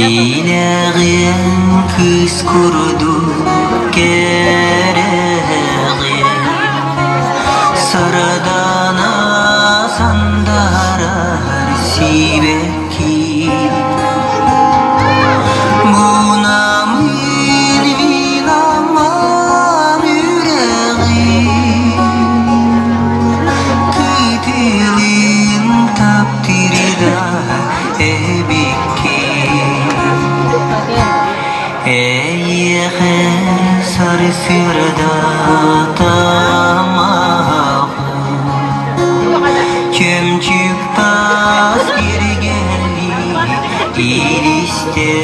Килэҕиэн кыыс курдук кэрэҕин, Сардаана сандаарар сибэкки. Мунамын винаман үрэҕин, Кытылын таптырда эбиккин. Эйиэхэ сарсыарда тамаҕым, Чөмчүүк таас киргэлли илистэ.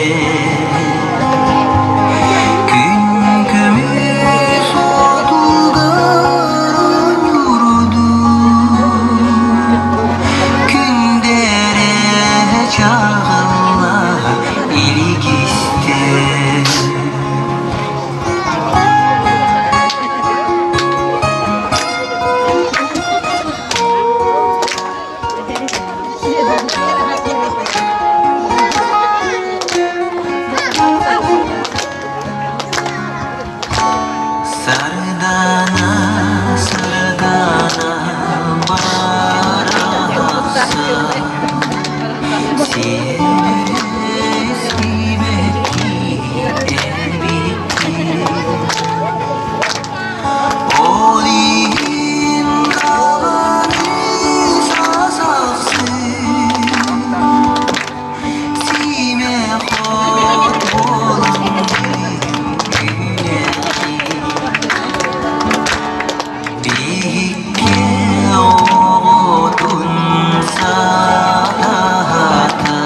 Күн көмүс уотугар ньурду, Күндэрэ чаҕылла илгистэ. Сардаана, сардаана барахсан, Сиэдэрэ сибэкки эбиккин. Ол иһин даҕаны сасахсыы, Симэх от буолан Биһикки оҕотун саатаата,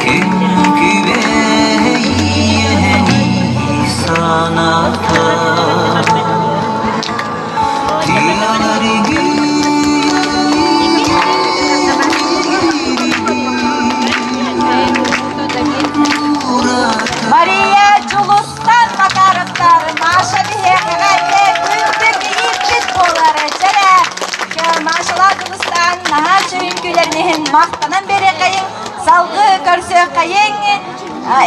Күн күбэй ийэни саната. Мария Дьулустан Макаровтар Маша биһиэхэҕэ күндү кийииппит буолар. Чэрэ, Машалаах Дьулустан наһаа чөйүҥкүлэрин иһин махтанан биэриэхэйиҥ, салгыы көрсүөххэйиҥ.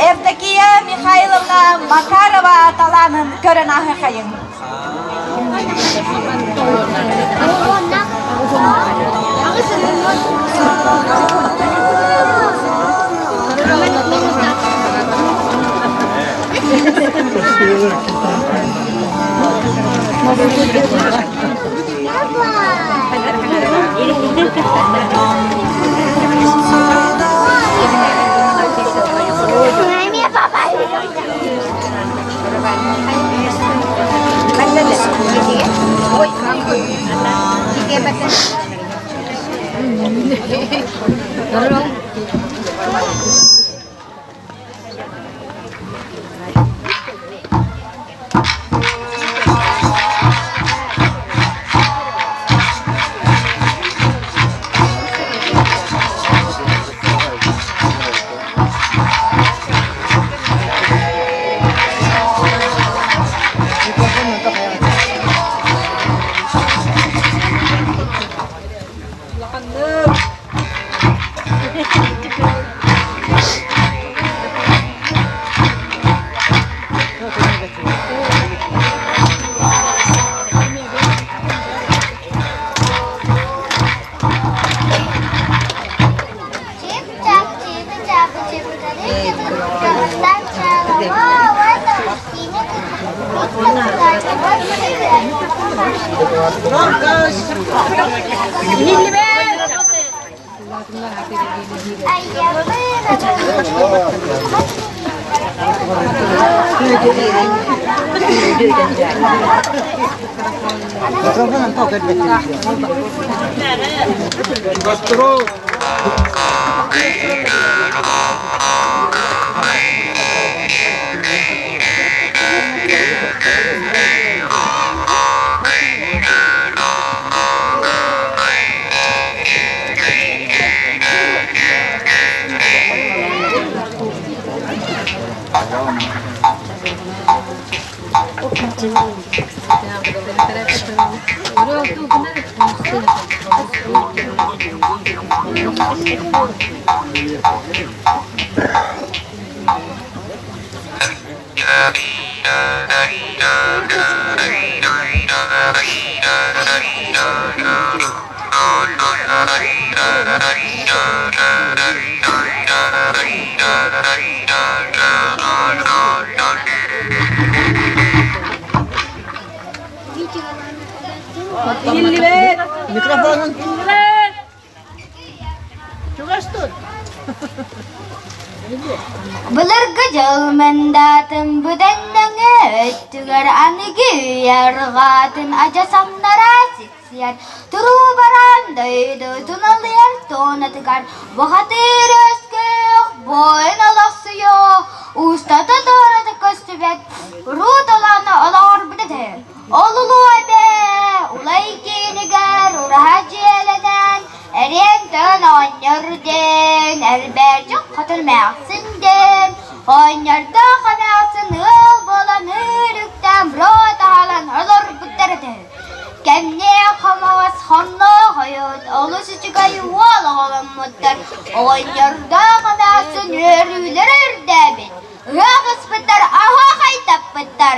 Евдокия Михайловна Макарова талаанын көрөн ааһыахайыҥ. Иһиллибэт. Микрофонун. Иһиллибэт. Чугас тут. Былыргы дьыл мындаатын быданнаҥы өттүгэр аныгы үйэ арҕаатын адьас самнара сиксийэр туруу бараан дойду туналыйар туонатыгар бухатыыр өскөөх буойун олохсуйуо устата туората көстүбэт уруу талаана олоҕорбут этэ. Ол улуу эбэ улай киинигэр ураһа дьиэлэнэн Эриэн төн оонньор диэн, эрбээчик хотун эмээхсин диэн, оонньордоох эмээхсин ыал буолан ыыр үктээн бро таһалан олорбуттар этэ. Кэмниэ хомоҕос хонноох ойут олус үчүгэй уол оҕоломмуттар. Оҕонньордоох эмээхсин үөрүүлэрэ үрдээбит, ыһыах ыспыттар, аһа хайтаппыттар.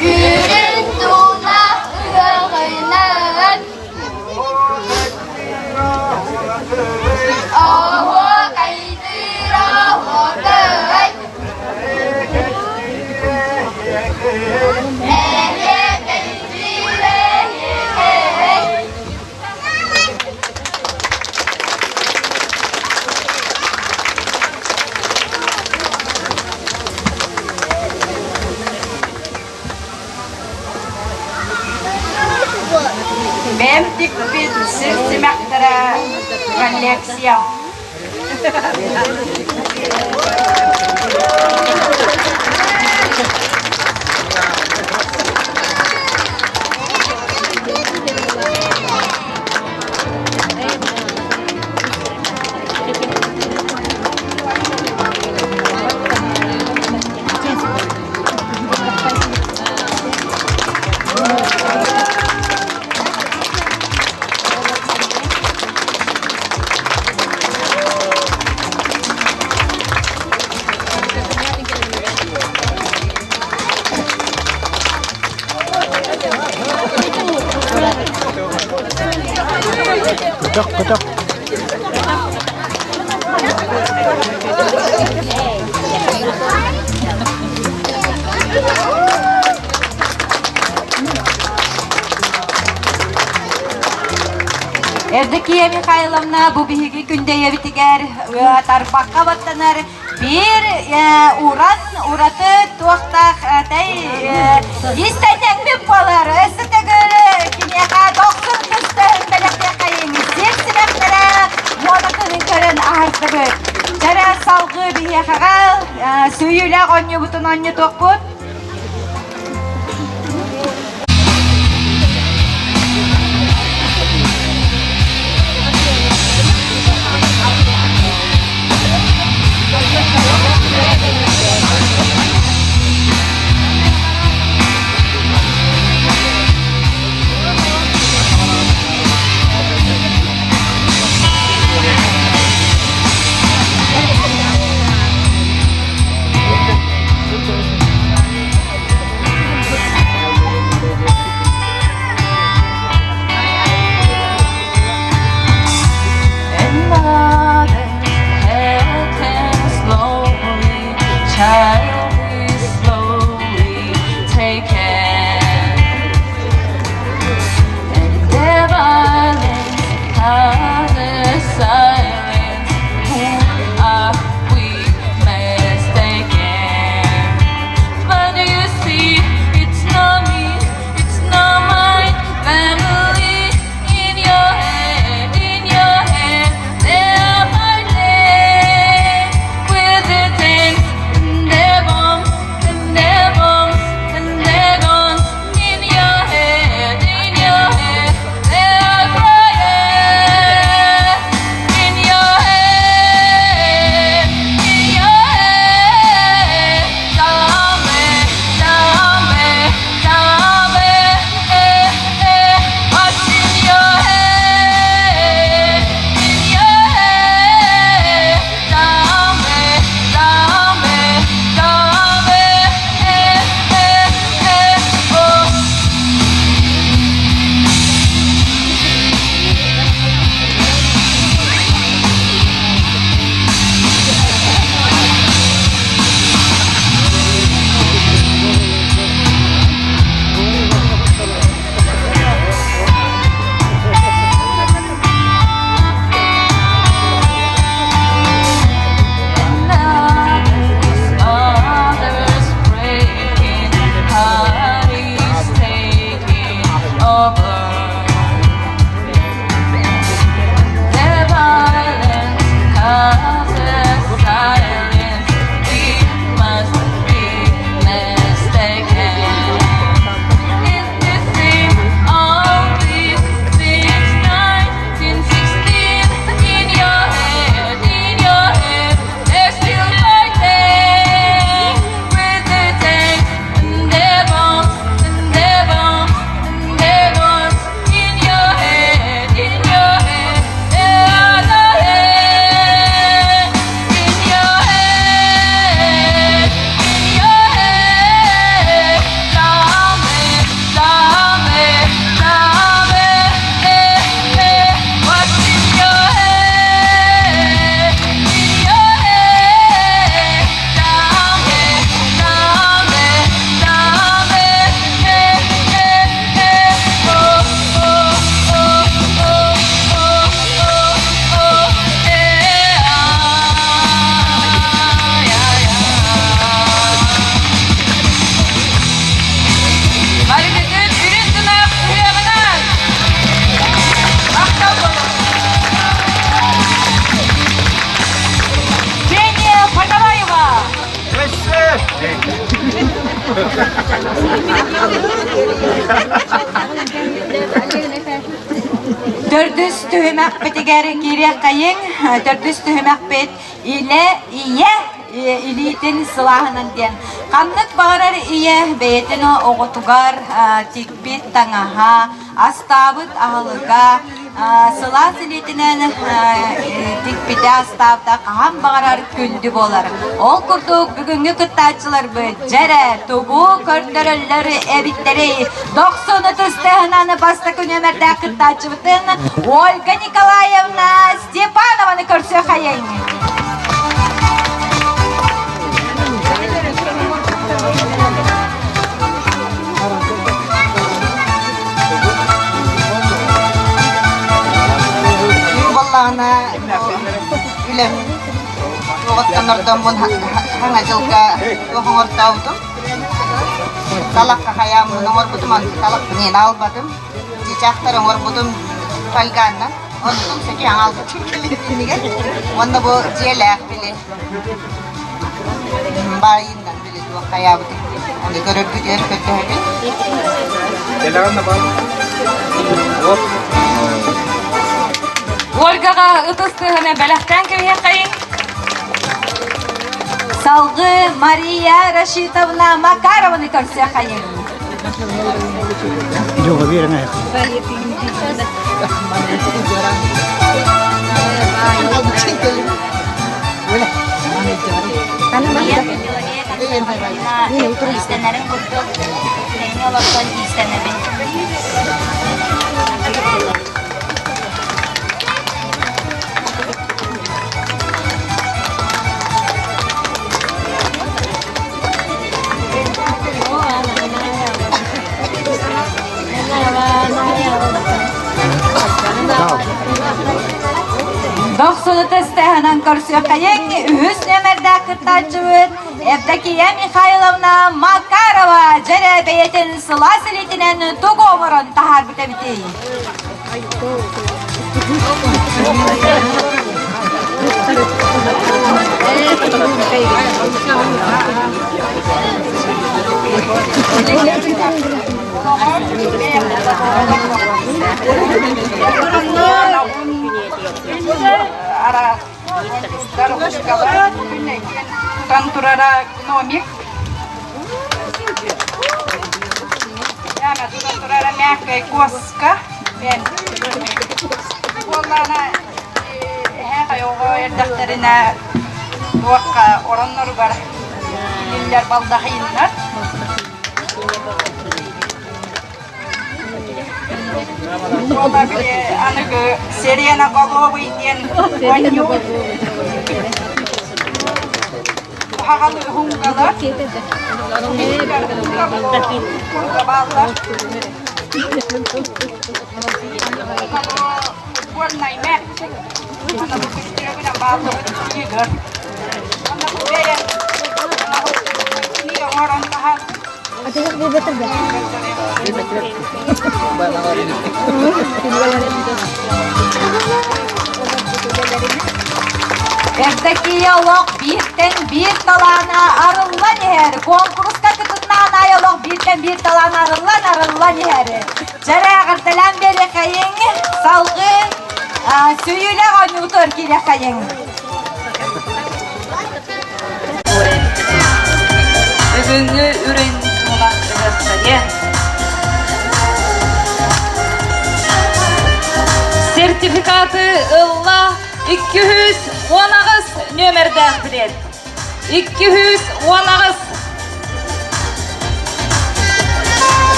Үрүн тунах ыһыаҕынан Оһуокайдыыр оһуокай Эһиэкэйдиир эһиэкэй Бэйэм тикпит сир симэхтэрэ коллекция. Көтөх, көтөх. Евдокия Михайловна бу биһиги күндэйэбитигэр тарбахха баттанар биир уран ураты туохтаах тэй истэнньэҥмит буолар. Өссө төгүл киниэхэ дохсун көстөһүн бэлэхтиэххэйиҥ. Сир симэхтэрэ муодатын көрөн аһардыбыт. Дьэрэ салгыы биһиэхэҕэ сүүйүүлээх оонньуубутун оонньотуохпут. Төрдүс түһүмэхпитигэр киириэххэйиҥ. Төрдүс түһүмэхпит илэ ийэ илиитин сылааһынан диэн. Ханнык баҕарар ийэ бэйэтин оҕотугар тикпит таҥаһа, астаабыт аһылыга, сылаас илиитинэн тикпитэ астаабыта хаһан баҕарар күндү буолар. Ол курдук бүгүҥҥү кыттааччыларбыт дьэрэ тугу көрдөрөллөр эбиттэрий? Дохсун ытыстыһынан бастакы нүөмэрдээх кыттааччыбытын Ольга Николаевна Степанованы көрсүөххэйиҥ! Буоллаҕына үлэм туоҕуттан ордоммун хаҥа дьылга туох оҥортообутум. Талахха хайааммын оҥорбутум, талахпын иэн аалбатым. Чычаахтар оҥорбутум фольганнан. Онтум сөтү аҥаалбытым кэлин Уонна бу дьиэлээх били баайыннан били туох хайаабытым. Аны көрөргүтүгэр көрдөһөбүн. Ольгаҕа ытыс тыаһыны бэлэхтээн кэбиһиэххэйиҥ. Салгыы Мария Рашитовна Макарованы көрсүөххэйиҥ. Иистэнэрин курдук тэҥҥэ олорсон иистэнэбин. Дохсуну тестээһинэн көрсүөххэйиҥ үһүс нүөмэрдээх кыттааччыбыт Евдокия Михайловна Макарова дьэрэ бэйэтин сылаас илиитинэн тугу оҥорон таһаарбыт эбитий? Тутан турара гномик. Тутан турара мягкая коска. Буоллаана эһээ оҕо эрдэхтэринэ туохха оронноругар илиллэр балдахыйыннар. Буола били аныгы сиреноголовый диэн оонньуур. Куһаҕаны уһунгалар, курга бааллар. Футбольный мяч. Ана бу күстүрөгүнэн бааллыбыт тигр. Ана бу бэйэн оҥорон таһан Евдокия олох бииртэн биир талаана арыллан иһэр. Куонкуруска кытыннаан ай олох бииртэн биир талаана арыллан арыллан иһэр. Чэрэ эҕэрдэлээн биэриэхэйиҥ, салгыы сүүйүүлээх оонньуутугар киириэхэйиҥ. Бүгүҥҥү үрүҥ тунах ыһыахтарыа. Сертификаты ылла 218 нүөмэрдээх билет. 218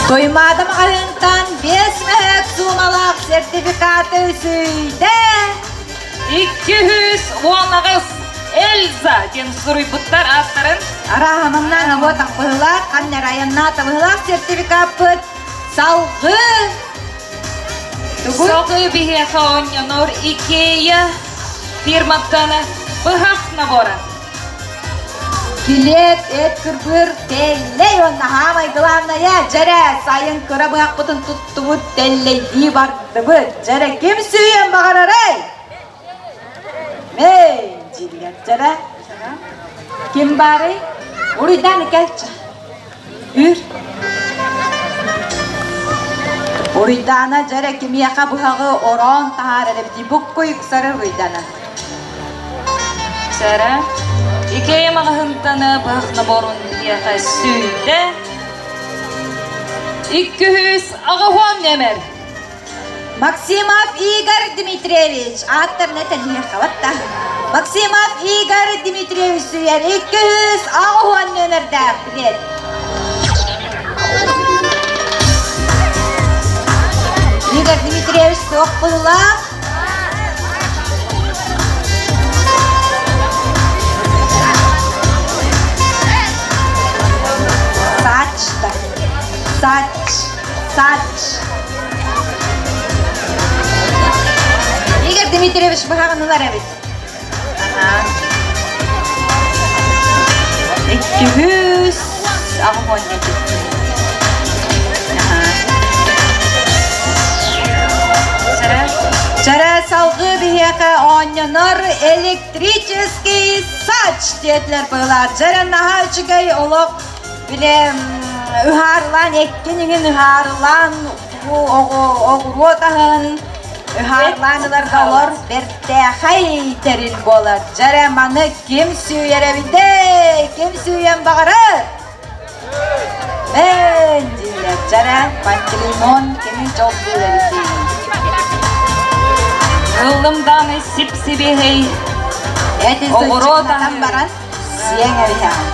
Туймаада маҕаһыынтан 5 мөһөөк суумалаах сертификаты сүүйдэ. 218 Эльза диэн суруйбуттар ааттарын. Арааһа манна вот быһылаах, ханна айаннаа табыһылаах сертификаппыт салгыы Салгыы биһиэхэ оонньонор Икея фирматтан быһах набора. Килиэп, эт кырбыр, тэллэй уонна хаамай главное, дьэрэ, сайын кыра быһахпытын туттубут, тэллэйдии бардыбыт. Дьэрэ, ким сүүйэн баҕарарай? Эй, дьиэлэр дьэрэ. Ким баарый? Уруйдаан кэлчэ. Үр. Уруйдаана дьэрэ кимиэхэ быһаҕы ороон таһаарар эбитий буккуй ыксары Уруйдаана. Сэрэ, Икея маҕаһыынтан быһах наборун диэхэ сүүйдэ. 280 нэмэр. Максимов Игорь Дмитриевич ааттарына этэлиэххэ батта. Максимов Игорь Дмитриевич сүүйэр 280 нүөмэрдээх билиэт. Игорь Дмитриевич суох быһыылаах. Сач, сач, сач. Игорь Дмитриевич быһаҕынылар эбит. 280 Чара салгыы биһиэхэ оонньонор электрический сач диэтилэр быһылаах. Дьэрэ наһаа үчүгэй олох бile ыһаарылаан эккин иҥин ыһаарылаан оҕуруот аһын ыһаарылаан ыларга олор бэртээхэй тэрил буолар. Дьэрэ маны ким сүүйэр эбитэй? Ким сүүйэн баҕарар? Мен дииллэр. Дьэрэ Пантелеймон кими дьоллуур эбитий? Ыллым даҕаны сип-сибиэһэй Эти оҕуруот сыччыгынатан аһы. баран сиэҥ эбиһэҕин.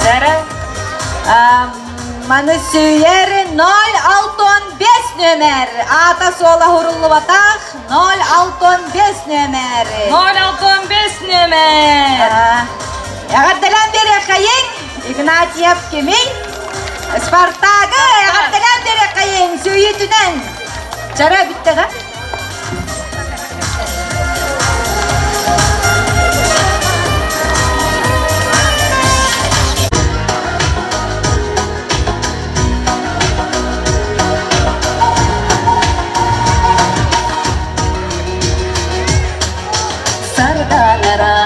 Сэрэ Маны сүүйэр 065 нүөмэр. Аата-суола уһуруллубатах 065 нүөмэр. 065 нүөмэр. Эҕэрдэлээн биэриэххэйиҥ Игнатьев кимий? Спартагы эҕэрдэлээн биэриэххэйиҥ сүүйүүтүнэн. Чара бүттэҕэ. Сардаҥара,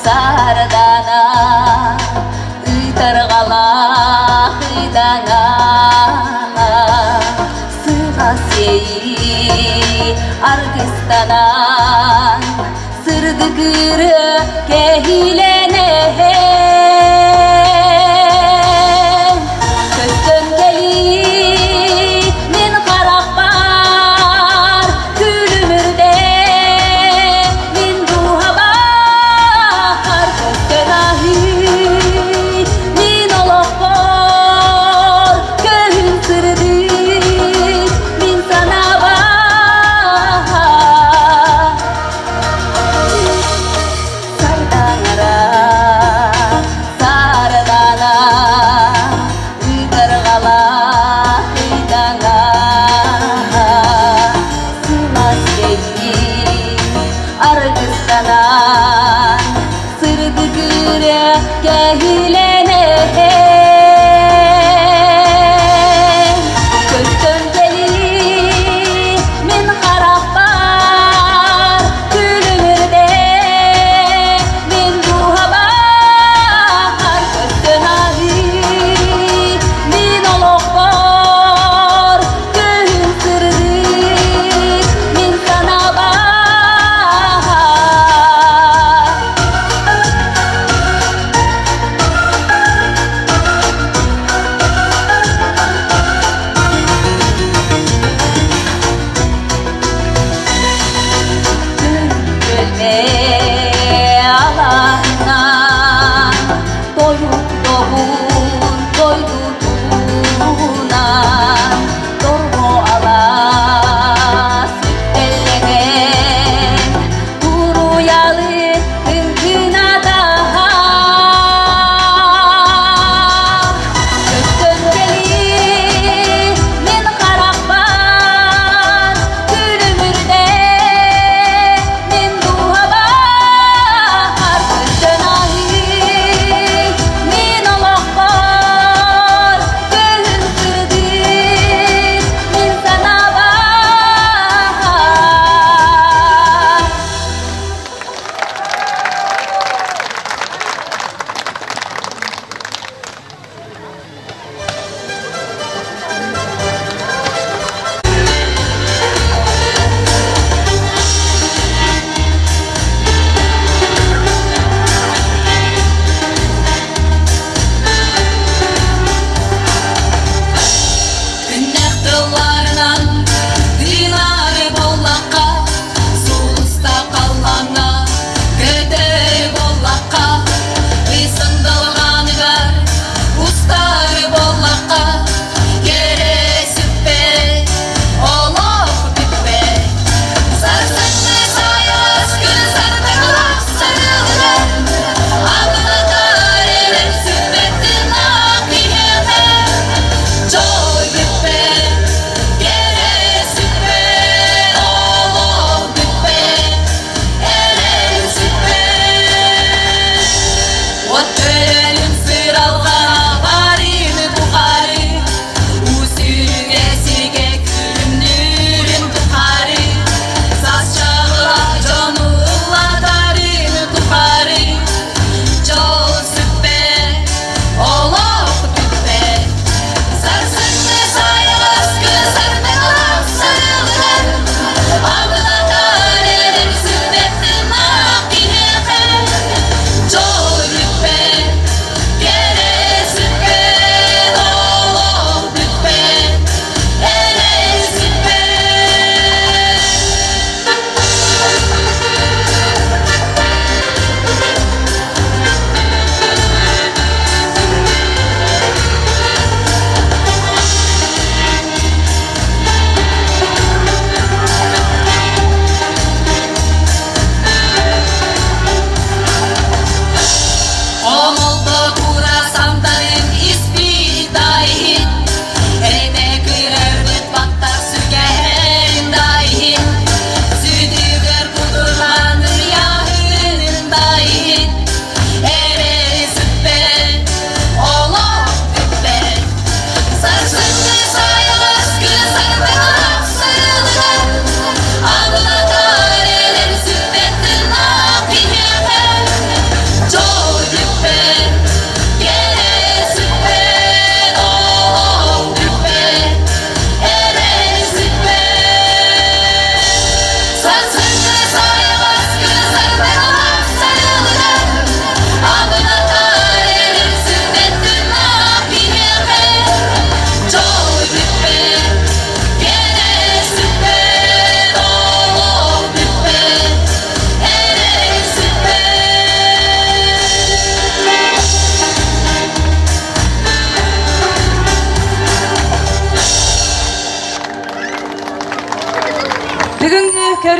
сардаҥа, ытарҕалаах ыйдаҥа, сыһа сиэйи аргыстанан, сырдык ырыа кэһиилэнэн. Көстөн кэлии мин харахпар күлүмүрдэ мин дууһабар көстөн аһыы мин олохпор көһүн сырдык мин санаабар Сардаҥара, сардаҥа, ытарҕалаах ыйдаҥа, сылаас кэйии аргыстанан, сырдык үрэх кэһиилэнэн, көстөн кэлии мин харахпар күлүмүрдэ мин дууһабар көстөн аһыы мин олохпор күн сырдык мин санаабар.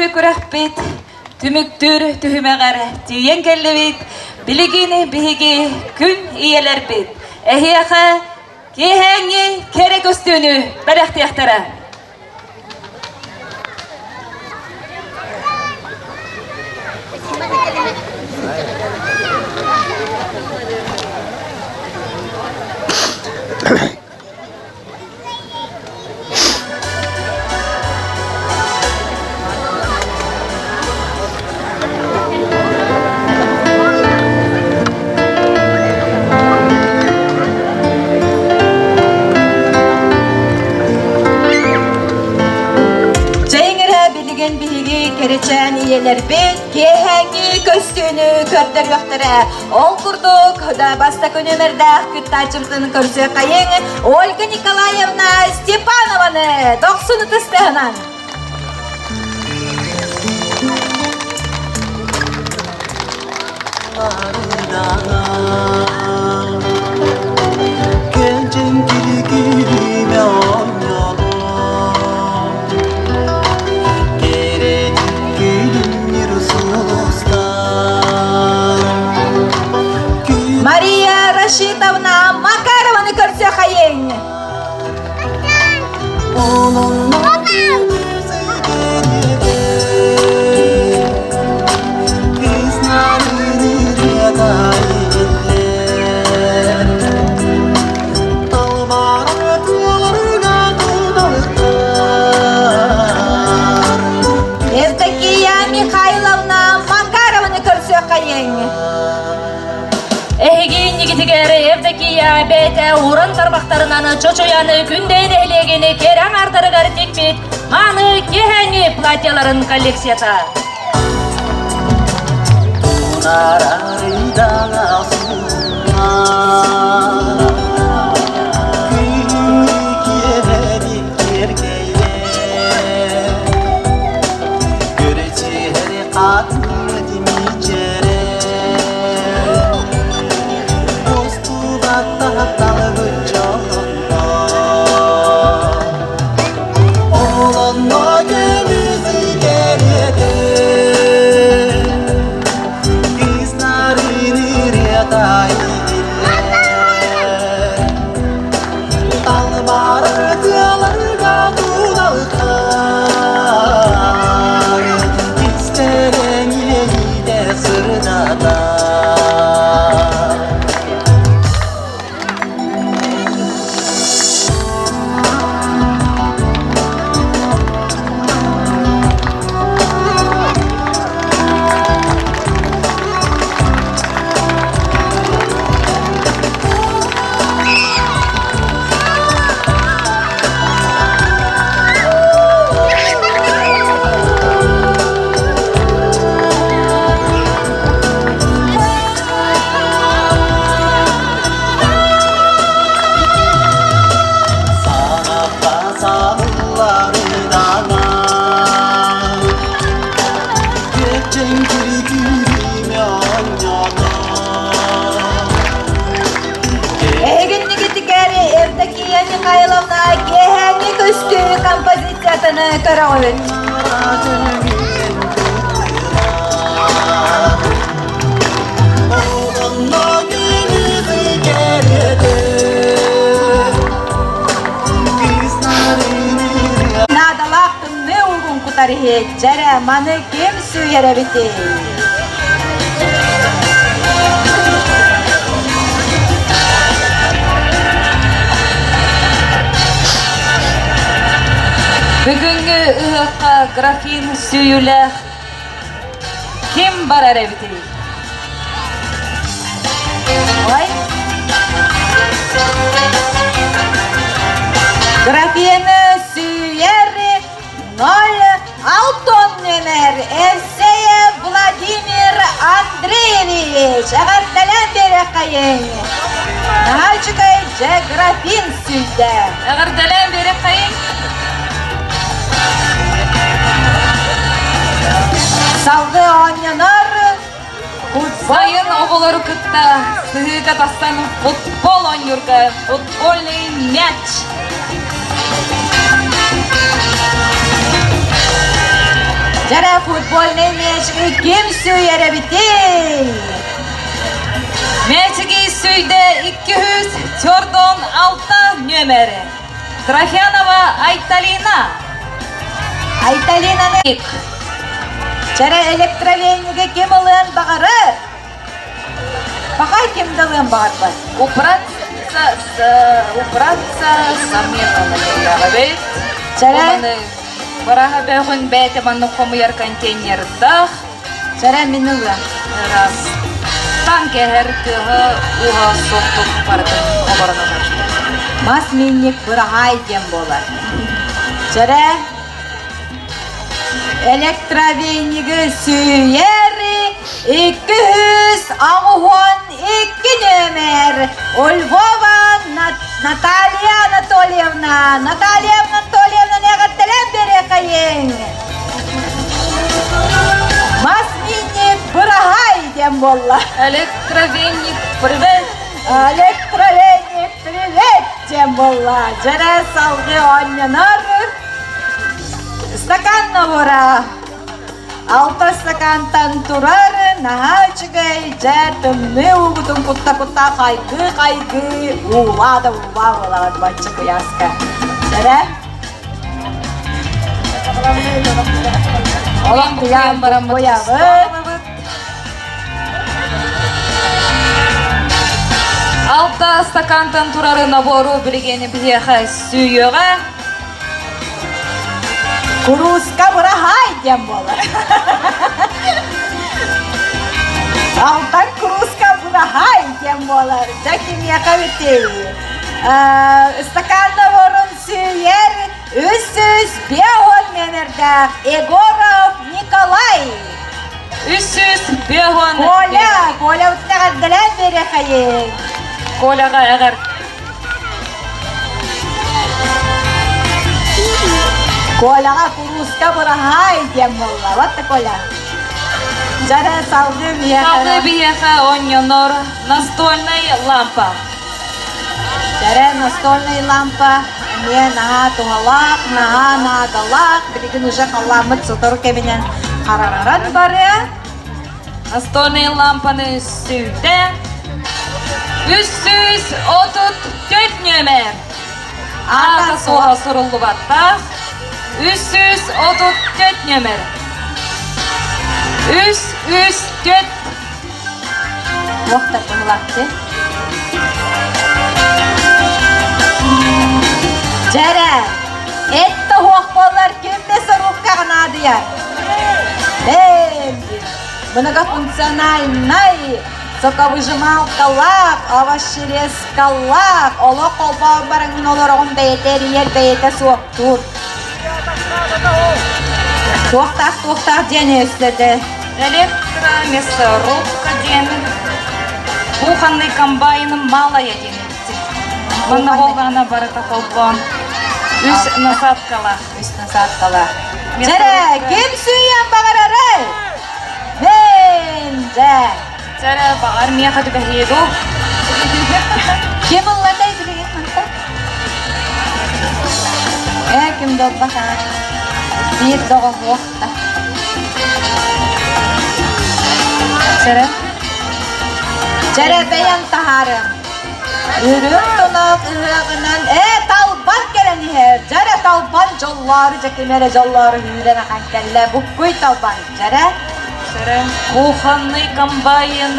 Күндү күрэхпит түмүктүүр түһүмэҕэр тиийэн кэллибит. Билигин биһиги күн ийэлэрбит эһиэхэ киэһээҥҥи кэрэ көстүүнү бэлэхтиэхтэрэ. Чэйиҥ эрэ билигин биһиги кэрэчээн ийэлэрбит киэһээҥҥи көстүүнү көрдөрүөхтэрэ. Ол курдук, да бастакы нүөмэрдээх кыттааччыбытын көрсүөххэйиҥ Ольга Николаевна Степанованы дохсун ытыстыһынан. Мария Рашитовна Макарованы көрсүөххэйиҥ! Евдокия Михайловна Макарованы көрсүөххэйиҥ! Эһиги иннигитигэр Евдокия бэйэтэ уран тарбахтарынан чочуйан Күндэй нэһилиэгин кэрэ аҥаардарыгар тикпит мааны киэһээҥҥи платьеларын коллекцията. Эһигиннигитигэр Евдокия Михайловна киэһээҥҥи көстүү композициятыны көрөҕүт. Наадалаах тымныы уугун кутар иһит, дьэрэ, маны ким сүүйэр эбитий? Бүгүҥҥү ыһыахха графин сүүйүүлээх ким барар эбитий? Ой. Графины сүүйэр 0 Алтон нүөмэр Евсеев Владимир Андреевич эҕэрдэлээн биэриэххэйиҥ! Наһаа үчүгэй дьэ графин сүүйдэ. Эҕэрдэлээн биэриэххэйиҥ! Салгыы оонньонор Сайын оҕолору кытта сыһыыга тахсан футбол оонньуурга футбольный мяч. Дьэрэ футбольный мээчиги ким сүүйэр эбитий? Мээчиги сүүйдэ 246 нүөмэр. Трофянова Айталина. Айталинаны Чэрэ электровенниги ким ылыан баҕарар? Пахай ким да ылыан баҕарбат. Убраться, убраться саммит Чэрэ Быраһа бөҕүн бэйэтэ маннык хомуйар контейнердаах. Чэрэ мин ылыам. Раз. Таҥ кэһэр тыаһа уһа суохтук барытын оборон ылар. Мас минник быраһаай диэн буолар. Чэрэ электровенниги сүүйэр 282 нүөмэр Львова Наталья Анатольевна. Наталья Анатольевна эҕэрдэлээн биэриэхэйиҥ. Мас минник быраһай диэн буолла. Электровенник привет! Электровенник привет диэн буолла. Дьэрэ салгыы оонньонор. Стакан набора. Алта стакантан турар наһаа үчүгэй, дьэ тымныы уугутун кутта-кутта хайгыы-хайгыы уулаа да уулаа буолаҕын бачча куйааска. Эрэ? Олох куйаан бараммыт. Алта стакантан турары набору билигин биһиэхэ сүүйүөҕэ. Курууска быраһаай диэн буолар. Алтан курууска быраһаай диэн буолар. Дьэ кимиэхэ бүтүй? Ыстакаанна орун сүүйэр 350 нүөмэрдээх Егоров Николай. 350 Коля, Коля эҕэрдэлээн биэриэхэйиҥ. Коляҕа эҕэр Коляҕа курууска быраһаай диэн буолла. Вот Коля. Дьара салгыы биһиэхэ. Салгыы биһиэхэ оонньонор настольнай лампа. Дьара настольнай лампа эмиэ наһаа туһалаах, наһаа наадалаах. Билигин уже халлааммыт сотору кэминэн харараран барыа. Настольнай лампаны сүүтэ 334 нүөмэр. Аата суоҕа суруллубаттаах 334 нүөмэр. 334 Туохтар быһылаахты? Дьэрэ, эт тоһуох буоллар ким мясорубкаҕа наадыйар? Бэм Многофункциональнай соковыжималкалаах, овощерезкалаах, олох холбоон бараҥҥын олороҕун бэйэтэ эрийэр, бэйэтэ суохтуур. Туохтаах туохтаах диэн өстөтө. Электромясорубка диэн кухонный комбайн малая диэн Манна буоллаҕына барыта холбоон үс насадкалаах. Үс насадкалаах. Дьэрэ, ким сүүйэн баҕарарай? Мен дьэ. Дьэрэ, баҕар миэхэ түбэһиэ дуу? Ким ыллатай билигин мантан? Ээ, ким да ылбатаа. Биир доҕоһуох да. Дьэрэ. Дьэрэ, бэйэм таһаарыам. Үрүҥ тунах ыһыаҕынан ээ талбан кэлэн иһэр, дьэрэ талбан дьоллоору дьэ ким эрэ дьоллоору үүрэн ахан кэллэ, буккуй талбан дьэрэ. Дьэрэ кухонный комбайн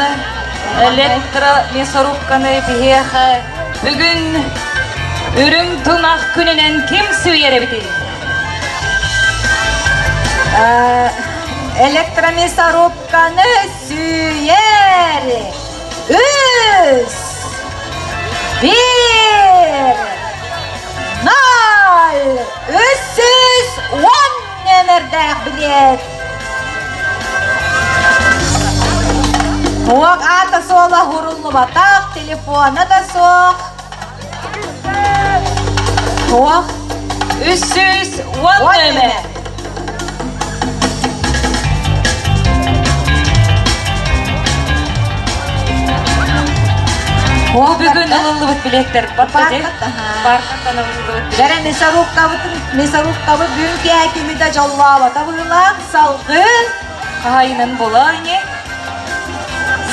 электромясорубканы биһиэхэ бүгүн үрүҥ тунах күнүнэн ким сүүйэр эбитий? Электромясорубканы сүүйэр Үс, биир, ноль, 310 нүөмэрдээх билиэт. Туох аата-суола уһуруллубатах, телефона да суох. Туох? 310 нүөмэр. Бу бүгүн ылыллыбыт билеттер баттати. Паркаттан ылыллыбыт билет. Бэрэ мясорубкабытын мясорубкабы бүгүн кээкими да дьоллообото быһыылаах салгыы Хаһайынан була ини.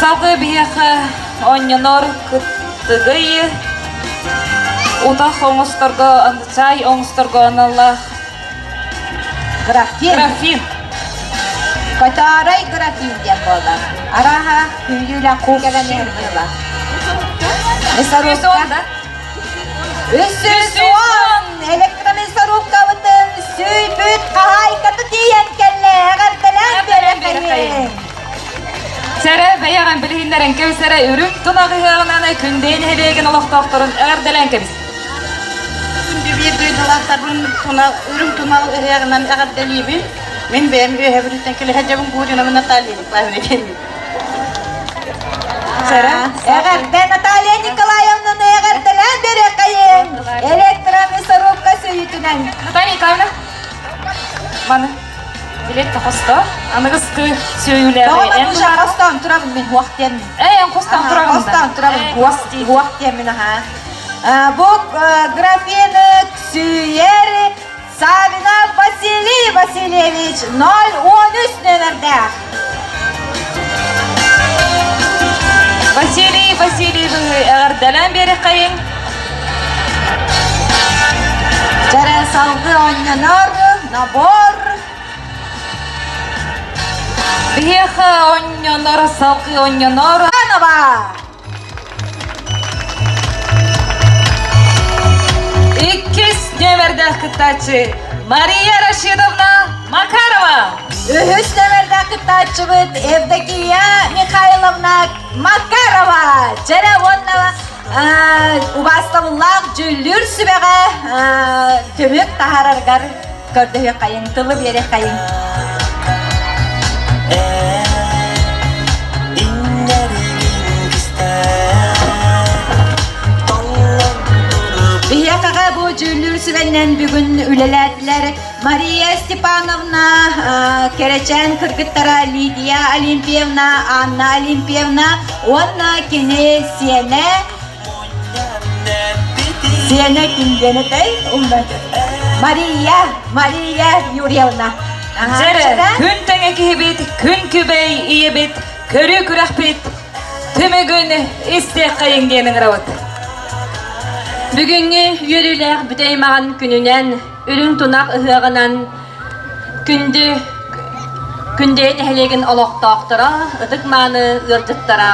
Салгыы биһиэхэ онньонор кыттыгый утах оҥосторго чай оҥосторго аналлаах Графин. Графин. Котаарай графин диэн буолла. Арааһа күндүлэх кэлэн иһэр быһыылаах. Мясорубка. Үс Электромясорубкабытын сүүйбүт хаһаайката тиийэн кэллэ. Эҕэрдэлээн биэрэхэйин. Сэрэ бэйэҕин билиһиннэрэн кэбис эрэ үрүҥ тунах ыһыаҕынан Күндэй нэһилиэгин олохтоохторун эҕэрдэлээн кэбис. Күндү биир дойдулаахтарбын тунал, үрүҥ тунал ыһыаҕынан эҕэрдэлиибин. Мин бэйэм үөһэ Бүлүүттэн кэлэ сылдьабын Гуринова Наталья Николаевна диэммин. Эҕэрдэ Наталья Николаевнаны эҕэрдэлээн биэриэххэйиҥ! Электромясорубка сүүйүтүнэн. Наталья Николаевна, маны билет хосто. Аныгыскы сүүйүлээҕи Тоҕо Мануша хостоон турабын мин хуох диэммин. Эй, эн хостоон турабын. Хостоон турабын хуох хуох диэммин аха. Бу графины сүүйэр Савина Василий Васильевич 013 нөмердээх. Василий Васильевиһы эҕэрдэлээн биэрэххэйиҥ. Дьэрэ салгыы оонньонор набор. Биһиэхэ оонньонор салгыы оонньонор. Анова. Иккис нүөмэрдээх кыттааччы Мария Рашидовна Макарова. Үһүс нүөмэрдээх кыттааччыбыт Евдокия Михайловна Макарова. Дьэрэ уонна убаастабыллаах дьүүллүүр сүбэҕэ түмүк таһаараргар көрдөһүөххэйиҥ, тылы биэриэххэйиҥ. Биһиэхэҕэ бу дьүүллүүр сүбэннэн бүгүн үлэлээтилэр Мария Степановна, кэрэчээн кыргыттара Лидия Олимпиевна, Анна Олимпиевна уонна кини сиэнэ Сиэнэ ким диэн этэй? Мария, Мария Юрьевна. Дьэрэ, күн тэҥэ киһибит, күн күбэй ийэбит, көрүү күрэхпит түмүгүн истиэххэйиҥ диэн ыҥырабыт. Бүгүҥҥү үөрүүлээх бүтэй маҕан күнүнэн, үрүҥ тунах ыһыаҕынан күндү Күндэйэ нэһилиэгин олохтоохторо, ытык-мааны ыалдьыттара.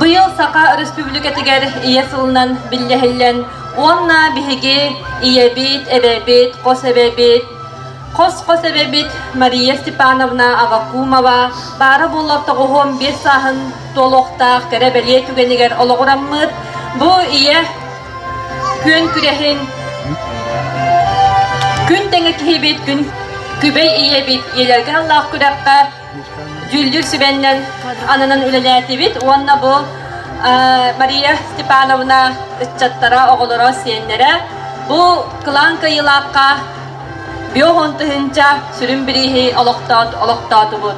Быйыл Саха Өрөспүүбүлүкэтигэр Ийэ сылынан биллэһиллэн уонна биһиги ийэбит, эбэбит, хос эбэбит, хос-хос эбэбит Мария Степановна Аввакумова баара буоллар 95 сааһын туолуохтаах кэрэ-бэлиэ түгэнигэр олоҕураммыт бу ийэ күөн күрэһин күн тэҥэ киһибит, күн күбэй ийэбит ийэлэргэ аналлаах күрэххэ дьүүллүүр сүбэннэн ананан үлэлээтибит уонна бу Мария Степановна ыччаттара, оҕолоро, сиэннэрэ бу кылаан кыайыылаахха 50 тыһыынча сүрүн бирииһи олохтоотубут.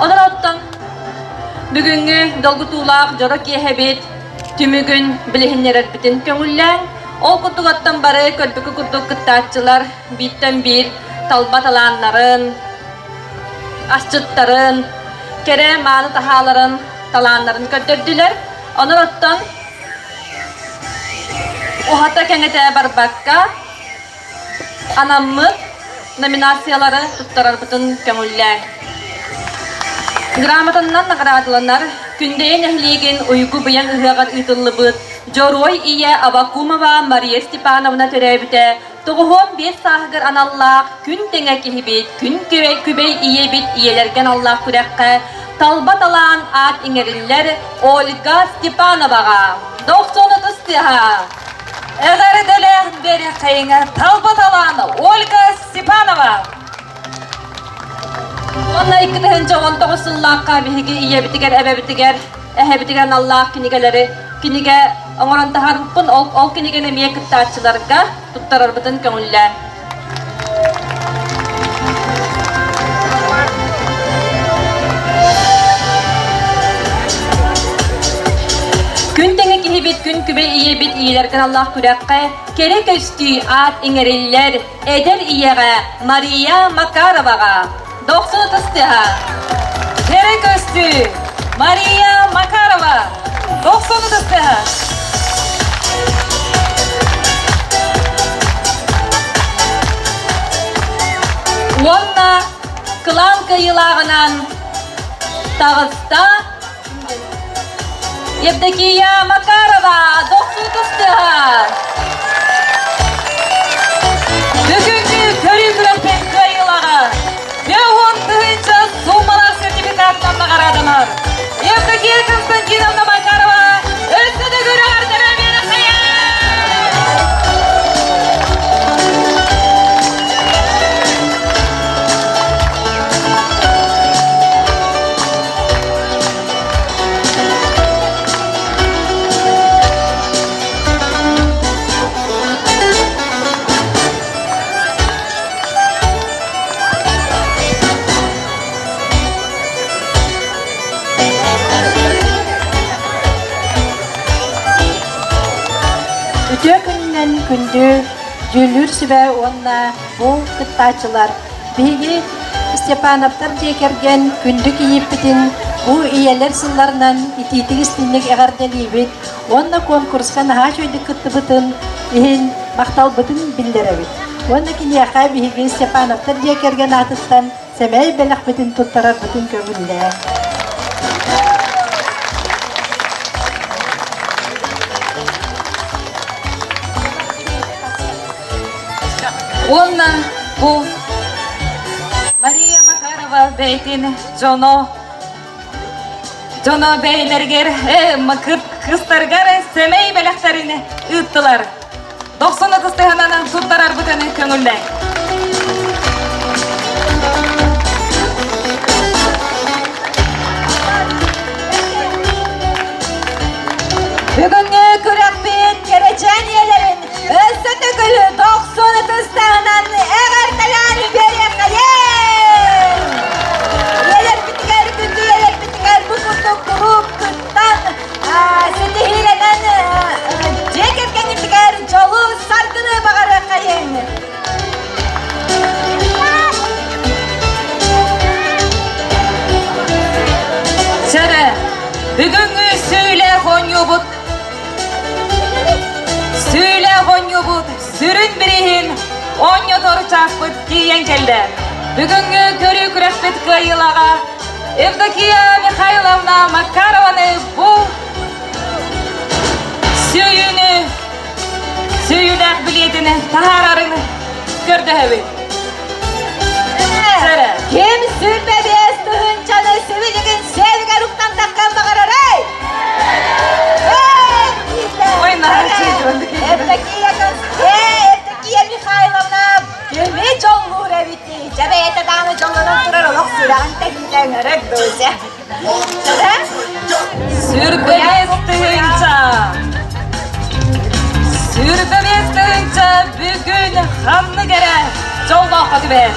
Онон оттон бүгүҥҥү долгутуулаах дьоро киэһэбит түмүгүн билиһиннэрэрбитин көҥүллээн, ол курдугаттан бары көрбүкү курдук кыттааччылар бииртэн биир талба талааннарын, асчыттарын, кэрэ мааны таһааларын, талааннарын көрдөрдүлэр. Онон оттон уһата кэҥэтэ барбакка анаммыт номинациялары туттарарбытын көҥүллээн. Грамотаннан наҕараадаланар Күндэйэ нэһилиэгин Уйгу быйаҥ ыһыаҕар ыытыллыбыт Дьоруой ийэ Аввакумова Мария Степановна төрөөбүтэ 95 сааһыгар аналлаах Күн тэҥэ киһибит, Күн күбэй ийэбит ийэлэргэ аналлаах күрэххэ талба талаан аат иҥэриллэр Ольга Степановаҕа. Дохсун ытыс тыаһа! Эҕэрдэлээх бэрэхэйиҥэ талба талаан Ольга Степанова! Уонна 2019 сыллаахха биһиги ийэбитигэр, эбэбитигэр, эһэбитигэр аналлаах кинигэлэри кинигэ оҥорон таһаарбыппын, ол, ол кинигэни эмиэ кыттааччыларга туттарарбытын көҥүллээн. Күн тэҥэ киһи. кэлбит күн күбэй ийэбит ийэлэргэ аналлаах күрэххэ кэрэ көстүү аат иҥэриллэр эдэр ийэҕэ Мария Макароваҕа. Дохсун ытыс тыаһа. Кэрэ көстүү Мария Макарова. Дохсун ытыс тыаһа. Уонна кылаан кыайыылааҕынан таҕыста Евдокия Макарова, дохсун ытыс тыаһа. Бүгүҥҥү көрүү күрэхпит кыайыылааҕа 50 000 суумалаах сертификатынан наҕараадалар. Евдокия Константиновна Макарова өссө да күрэҕэр Үтүө күнүнэн күндү дьүүллүүр сүбэ уонна бу кыттааччылар биһиги Степановтар дьиэ кэргэн күндү кийииппитин бу ийэлэр сылларынан итиитик истиҥник эҕэрдэлиибит уонна куонкуруска наһаа үчүгэйдик кыттыбытын иһин махталбытын биллэрэбит. Уонна киниэхэ биһиги Степановтар дьиэ кэргэн аатыттан сэмэй бэлэхпитин туттарарбытын көҥүллээ. Уонна бу Мария Макарова бэйэтин дьоно дьоно бэйэлэригэр кыстарыгар сэмэй бэлэхтэрин ыыттылар. Дохсун ытыстыһынан туттарарбытын көҥүллээ. Бүгүҥҥү күрэхпит кэрэчээн ийэлэрин өссө төгүл дохсун ытыстаһынан эҕэрдэлээн биэриэххэйиҥ! Ийэлэрбитигэр, күндү ийэлэрбитигэр бу курдук куруук кыттан, ситиһиилэнэн дьиэ кэргэнитигэр дьолу, саргыны баҕарыаххайыҥ! Чэрэ, бүгүҥҥү сүүлээх оонньуубут Сүүлээх оонньуубут сүрүн бирииһин оонньотор чааспыт тиийэн кэллэ. Бүгүҥҥү көрүү күрэхпит кыайыылааҕа Евдокия Михайловна Макарованы бу сүүйүүнү сүүйүүлээх билиэтин таһаарарын көрдөһөбүт. Ким 25 тыһыынчаны сибилигин сиэбигэр уктан таххан баҕарарай? Ой, Евдокия Евдокия Михайловна кими дьоллуур эбитий? Дьэ бэйэтэ даҕаны дьоллонон турар олох сүрэҕин тэбиитэ ыҥырык Дуся. 25 тыһыынча! 25 тыһыынча бүгүн ханнык эрэ дьоллооххо түбэһэр.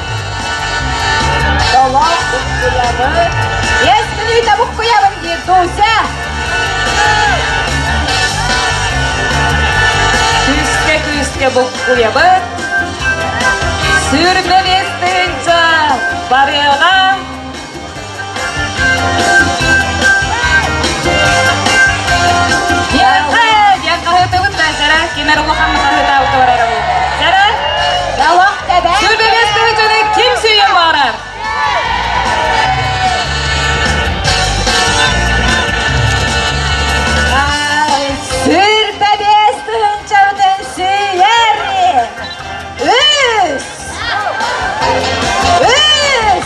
Долох буккуйабыт. Биэс мүнүүтэ буккуйабын диир Дуся. Күүскэ күүскэ буккуйабыт. 25 тыһыынча барыаҕа. Диэн хаһыытыбыт да, дьара, ким эрэ улаханнык хаһыытаабыта барар бу. Дьара, 25 тыһыынчаны ким сүүйэн баҕарар? 25 тыһыынчабытын сүүйэр! Үс! Үс!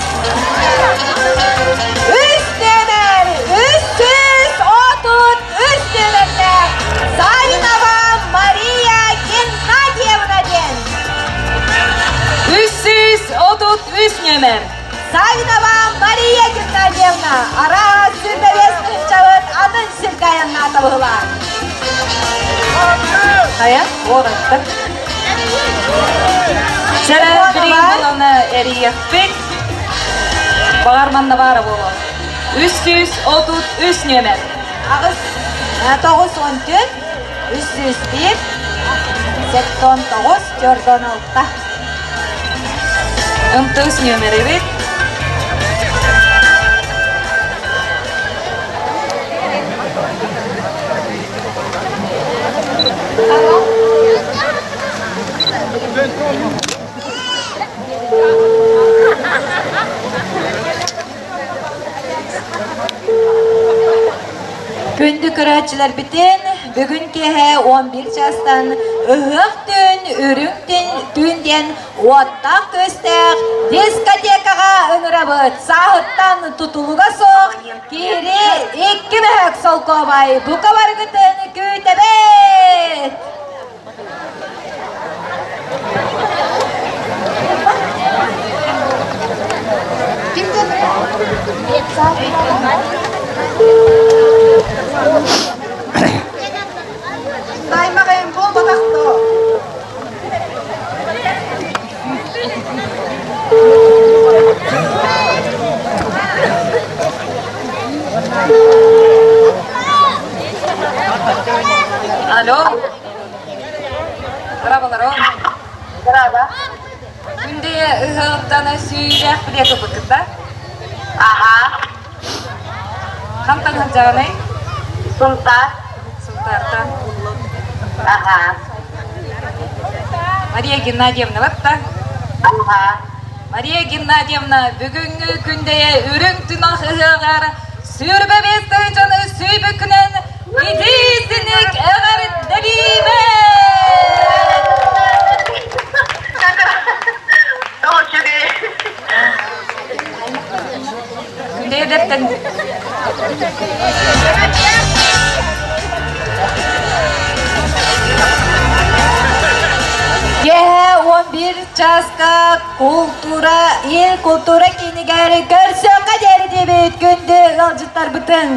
Үс нүөмэр! 333 нүөмэрдээх Савинова Мария Геннадьевна диэн. 333 нүөмэр. Савинова Мария Геннадьевна араас 25 тыһыынчабыт атын сиргэ айаннаата быһылаах. Хайа, уолаттар. Чэрэ билигин буланы эрийиэхпит. Баҕар манна баара буолуо. 333 нүөмэр. Аҕыс, 94. 301 79 46. МТС нүөмэрибит Күндү көрөөччүлэрбитин бүгүн киэһэ 11 чаастан ыһыах түүн, үрүҥ түүн диэн уоттаах күөстээх дискотекаҕа ыҥырабыт. Сааһыттан тутулуга суох киири икки мөһөк солкуобай бука барыгытын күүтэбит! Наймаҕайым буолбатах дуо? Алло. Браво, Браво. Күндэ ыһыахтан сүүрэх билиэт ылбыккыт да? Аха. Хантан сылдьаҕыный? Сунтаар. Сунтаартан. Аха. Мария Геннадьевна батта? Аха. Мария Геннадьевна бүгүҥҥү күндэйэ үрүҥ тунах ыһыаҕар сүүрбэ биэс тыһыынчаны сүүбүккүнэн итиисиник эҕэрдэлиибин! Күндэйэлэртэн Киэһэ 11 чааска култуура, ил култуура киинигэр көрсүөххэ диэри диэбит күндү ыалдьыттарбытын.